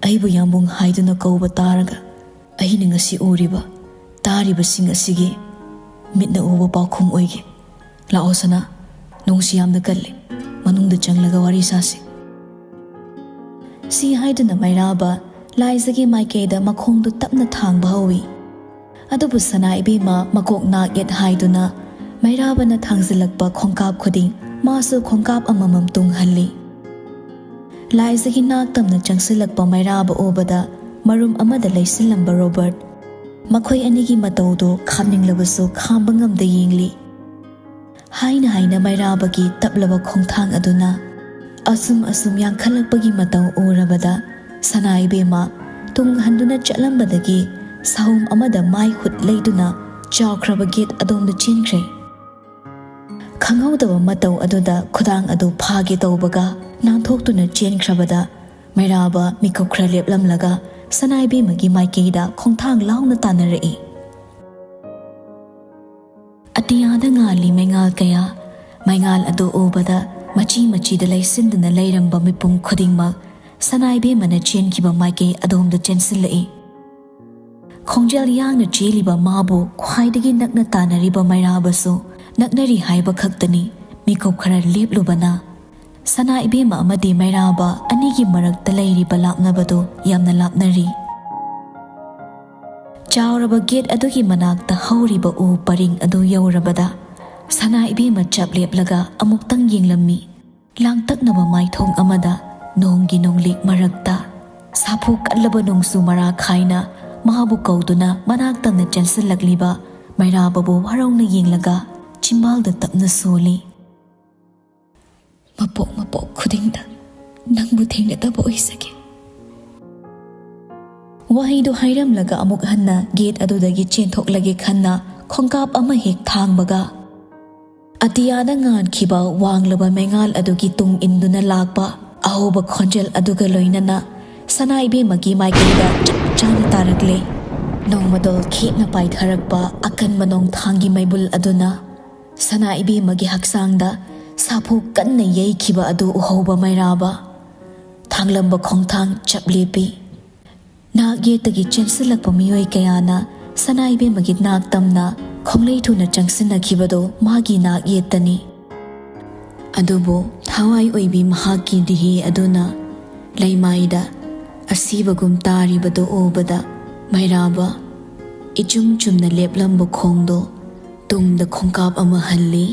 ꯑꯩꯕꯨ ꯌꯥꯝꯕꯨꯡ ꯍꯥꯏꯗꯨꯅ ꯀꯧꯕ ꯇꯥꯔꯒ, ꯑꯩꯅ ꯉꯁꯤ ꯎꯔꯤꯕ, ꯇꯥꯔꯤꯕꯁꯤꯡ ꯑꯁꯤꯒꯤ ꯃꯤꯠꯅ ꯎꯕ ꯄꯥꯎꯈꯨꯝ ꯑꯣꯏꯒꯦ꯫ ꯂꯥꯛꯑꯣ ꯁꯅꯥ, ꯅꯣꯡꯁꯤ ꯌꯥꯝꯅ ꯀꯜꯂꯤ, ꯃꯅꯨꯡꯗ ꯆꯪꯂꯒ ꯋꯥꯔꯤ ꯁꯥꯁꯤ꯫ ꯁꯤ ꯍꯥꯏꯗꯨꯅ ꯃꯩꯔꯥꯕ ꯂꯥꯏꯖꯒꯤ ꯃꯥꯏꯀꯩꯗ ꯃꯈꯣꯡꯗꯨ ꯇꯞꯅ ꯊꯥꯡꯕ ꯍꯧꯏ꯫ ꯑꯗꯨꯕꯨ ꯁꯅꯥ ꯏꯕꯦꯝꯃ ꯃꯀꯣꯛ ꯅꯥꯛ ꯌꯦꯠ ꯍꯥꯏꯗꯨꯅ ꯃꯩꯔꯥꯕꯅ ꯊꯥꯡꯖꯤꯜꯂꯛꯄ ꯈꯣꯡꯀꯥꯞ ꯈꯨꯗꯤꯡ ꯃꯥꯁꯨ ꯈꯣꯡꯀꯥꯞ ꯑꯃꯃꯝ ꯇꯨꯡꯍꯜꯂꯤ꯫ ꯂꯥꯏꯖꯒꯤ ꯅꯥꯛ ꯇꯝꯅ ꯆꯪꯁꯤꯜꯂꯛꯄ ꯃꯩꯔꯥꯕ ꯎꯕꯗ ꯃꯔꯨꯝ ꯑꯃꯗ ꯂꯩꯁꯤꯜꯂꯝꯕ ꯔꯣꯕꯔꯠ ꯃꯈꯣꯏ ꯑꯅꯤꯒꯤ ꯃꯇꯧꯗꯨ ꯈꯥꯝꯅꯤꯡꯂꯕꯁꯨ ꯈꯥꯝꯕ ꯉꯝꯗ ꯌꯦꯡꯂꯤ꯫ ꯍꯥꯏꯅ ꯍꯥꯏꯅ ꯃꯩꯔꯥꯕꯒꯤ ꯇꯞꯂꯕ ꯈꯣꯡꯊꯥꯡ ꯑꯗꯨꯅ ꯑꯁꯨꯝ ꯑꯁꯨꯝ ꯌꯥꯡꯈꯠꯂꯛꯄꯒꯤ ꯃꯇꯧ ꯎꯔꯕꯗ ꯁꯅꯥ ꯏꯕꯦꯝꯃ ꯇꯨꯡ ꯍꯟꯗꯨꯅ ꯆꯠꯂꯝꯕꯗꯒꯤ ꯁꯍꯨꯝ ꯑꯃꯗ ꯃꯥꯏ ꯍꯨꯠ ꯂꯩꯗꯨꯅ ꯆꯥꯎꯈ꯭ꯔꯕ ꯒꯦꯠ ꯑꯗꯣꯝꯗ ꯆꯦꯟꯈ꯭ꯔꯦ꯫ ꯈꯪꯍꯧꯗꯕ ꯃꯇꯧ ꯑꯗꯨꯗ ꯈꯨꯗꯥꯡ ꯑꯗꯨ ꯐꯥꯒꯦ ꯇꯧꯕꯒ ꯅꯥꯟꯊꯣꯛꯇꯨꯅ ꯆꯦꯟꯈ꯭ꯔꯕꯗ ꯃꯩꯔꯥꯕ ꯃꯤꯀꯨꯞ ꯈꯔ ꯂꯦꯞꯂꯝꯂꯒ ꯁꯅꯥ ꯏꯕꯦꯝꯃꯒꯤ ꯃꯥꯏꯀꯩꯗ ꯈꯣꯡꯊꯥꯡ ꯂꯥꯎꯅ ꯇꯥꯟꯅꯔꯛꯏ꯫ ꯑꯇꯤꯌꯥꯗ ꯉꯥꯜꯂꯤ ꯃꯩꯉꯥꯜ ꯀꯌꯥ꯫ ꯃꯩꯉꯥꯜ ꯑꯗꯨ ꯎꯕꯗ ꯃꯆꯤ ꯃꯆꯤꯗ ꯂꯩꯁꯤꯟꯗꯨꯅ ꯂꯩꯔꯝꯕ ꯃꯤꯄꯨꯝ ꯈꯨꯗꯤꯡꯃꯛ ꯁꯅꯥ ꯏꯕꯦꯝꯃꯅ ꯆꯦꯟꯈꯤꯕ ꯃꯥꯏꯀꯩ ꯑꯗꯣꯝꯗ ꯆꯦꯟꯁꯤꯜꯂꯛꯏ꯫ ꯈꯣꯡꯖꯦꯜ ꯌꯥꯡꯅ ꯆꯦꯜꯂꯤꯕ ꯃꯥꯕꯨ ꯈ꯭ꯋꯥꯏꯗꯒꯤ ꯅꯛꯅ ꯇꯥꯟꯅꯔꯤꯕ ꯃꯩꯔꯥꯕꯁꯨ ꯅꯛꯅꯔꯤ ꯍꯥꯏꯕ ꯈꯛꯇꯅꯤ ꯃꯤꯀꯨꯞ ꯈꯔ ꯂꯦꯞꯂꯨꯕꯅ ꯁꯅꯥ ꯏꯕꯦꯝꯃ ꯑꯃꯗꯤ ꯃꯩꯔꯥꯕ ꯑꯅꯤꯒꯤ ꯃꯔꯛꯇ ꯂꯩꯔꯤꯕ ꯂꯥꯞꯅꯕꯗꯨ ꯌꯥꯝꯅ ꯂꯥꯞꯅꯔꯤ꯫ ꯆꯥꯎꯔꯕ ꯒꯦꯠ ꯑꯗꯨꯒꯤ ꯃꯅꯥꯛꯇ ꯍꯧꯔꯤꯕ ꯎ ꯄꯔꯤꯡ ꯑꯗꯨ ꯌꯧꯔꯕꯗ ꯁꯅꯥ ꯏꯕꯦꯝꯃ ꯆꯞ ꯂꯦꯞꯂꯒ ꯑꯃꯨꯛꯇꯪ ꯌꯦꯡꯂꯝꯃꯤ꯫ ꯂꯥꯡꯇꯛꯅꯕ ꯃꯥꯏꯊꯣꯡ ꯑꯃꯗ ꯅꯣꯡꯒꯤ ꯅꯣꯡꯂꯤꯛ ꯃꯔꯛꯇ ꯁꯥꯐꯨ ꯀꯜꯂꯕ ꯅꯣꯡꯖꯨ ꯃꯔꯥꯛ ꯍꯥꯏꯅ ꯃꯍꯥꯛꯄꯨ ꯀꯧꯗꯨꯅ ꯃꯅꯥꯛ ꯇꯝꯅ ꯆꯦꯟꯁꯤꯜꯂꯛꯂꯤꯕ ꯃꯩꯔꯥꯕꯕꯨ ꯋꯥꯔꯧꯅ ꯌꯦꯡꯂꯒ ꯆꯤꯝꯕꯥꯜꯗ ꯇꯞꯅ ꯁꯣꯜꯂꯤ꯫ "ꯃꯄꯣꯛ ꯃꯄꯣꯛ ꯈꯨꯗꯤꯡꯗ ꯅꯪꯕꯨ ꯊꯦꯡꯅꯗꯕ ꯑꯣꯏꯖꯒꯦ"꯫ ꯋꯥꯍꯩꯗꯨ ꯍꯥꯏꯔꯝꯂꯒ ꯑꯃꯨꯛ ꯍꯟꯅ ꯒꯦꯠ ꯑꯗꯨꯗꯒꯤ ꯆꯦꯟꯊꯣꯛꯂꯒꯦ ꯈꯟꯅ ꯈꯣꯡꯀꯥꯞ ꯑꯃ ꯍꯦꯛ ꯊꯥꯡꯕꯒ, ꯑꯇꯤꯌꯥꯗ ꯉꯥꯟꯈꯤꯕ ꯋꯥꯡꯂꯕ ꯃꯩꯉꯥꯜ ꯑꯗꯨꯒꯤ ꯇꯨꯡ ꯏꯟꯗꯨꯅ ꯂꯥꯛꯄ ꯑꯍꯧꯕ ꯈꯣꯟꯖꯦꯜ ꯑꯗꯨꯒ ꯂꯣꯏꯅꯅ ꯁꯅꯥ ꯏꯕꯦꯝꯃꯒꯤ ꯃꯥꯏꯀꯩꯗ ꯆꯞ ꯆꯥꯅ ꯇꯥꯔꯛꯂꯦ꯫ ꯅꯣꯡꯃꯗꯣꯜ ꯈꯦꯠꯅ ꯄꯥꯏꯊꯔꯛꯄ ꯑꯀꯟꯕ ꯅꯣꯡꯊꯥꯡꯒꯤ ꯃꯩꯕꯨꯜ ꯑꯗꯨꯅ ꯁꯅꯥ ꯏꯕꯦꯝꯃꯒꯤ ꯍꯛꯆꯥꯡꯗ ꯁꯥꯐꯨ ꯀꯟꯅ ꯌꯩꯈꯤꯕ ꯑꯗꯨ ꯎꯍꯧꯕ ꯃꯩꯔꯥꯕ ꯊꯥꯡꯂꯝꯕ ꯈꯣꯡꯊꯥꯡ ꯆꯞ ꯂꯦꯞꯄꯤ꯫ ꯅꯥꯛ ꯌꯦꯠꯇꯒꯤ ꯆꯦꯟꯁꯤꯜꯂꯛꯄ ꯃꯤꯑꯣꯏ ꯀꯌꯥꯅ ꯁꯅꯥ ꯏꯕꯦꯝꯃꯒꯤ ꯅꯥꯛ ꯇꯝꯅ ꯈꯣꯡꯂꯩ ꯊꯨꯅ ꯆꯪꯁꯤꯟꯅꯈꯤꯕꯗꯨ ꯃꯥꯒꯤ ꯅꯥꯛ ꯌꯦꯠꯇꯅꯤ꯫ ꯑꯗꯨꯕꯨ ꯊꯋꯥꯏ ꯑꯣꯏꯕꯤ ꯃꯍꯥꯛꯀꯤ ꯗꯤꯍꯤ ꯑꯗꯨꯅ ꯂꯩꯃꯥꯏꯗ ꯑꯁꯤꯕꯒꯨꯝ ꯇꯥꯔꯤꯕꯗꯨ ꯎꯕꯗ ꯃꯩꯔꯥꯕ ꯏꯆꯨꯝ ꯆꯨꯝꯅ ꯂꯦꯞꯂꯝꯕ ꯈꯣꯡꯗꯣ ꯇꯨꯡꯗ ꯈꯣꯡꯀꯥꯞ ꯑꯃ ꯍꯜꯂꯤ꯫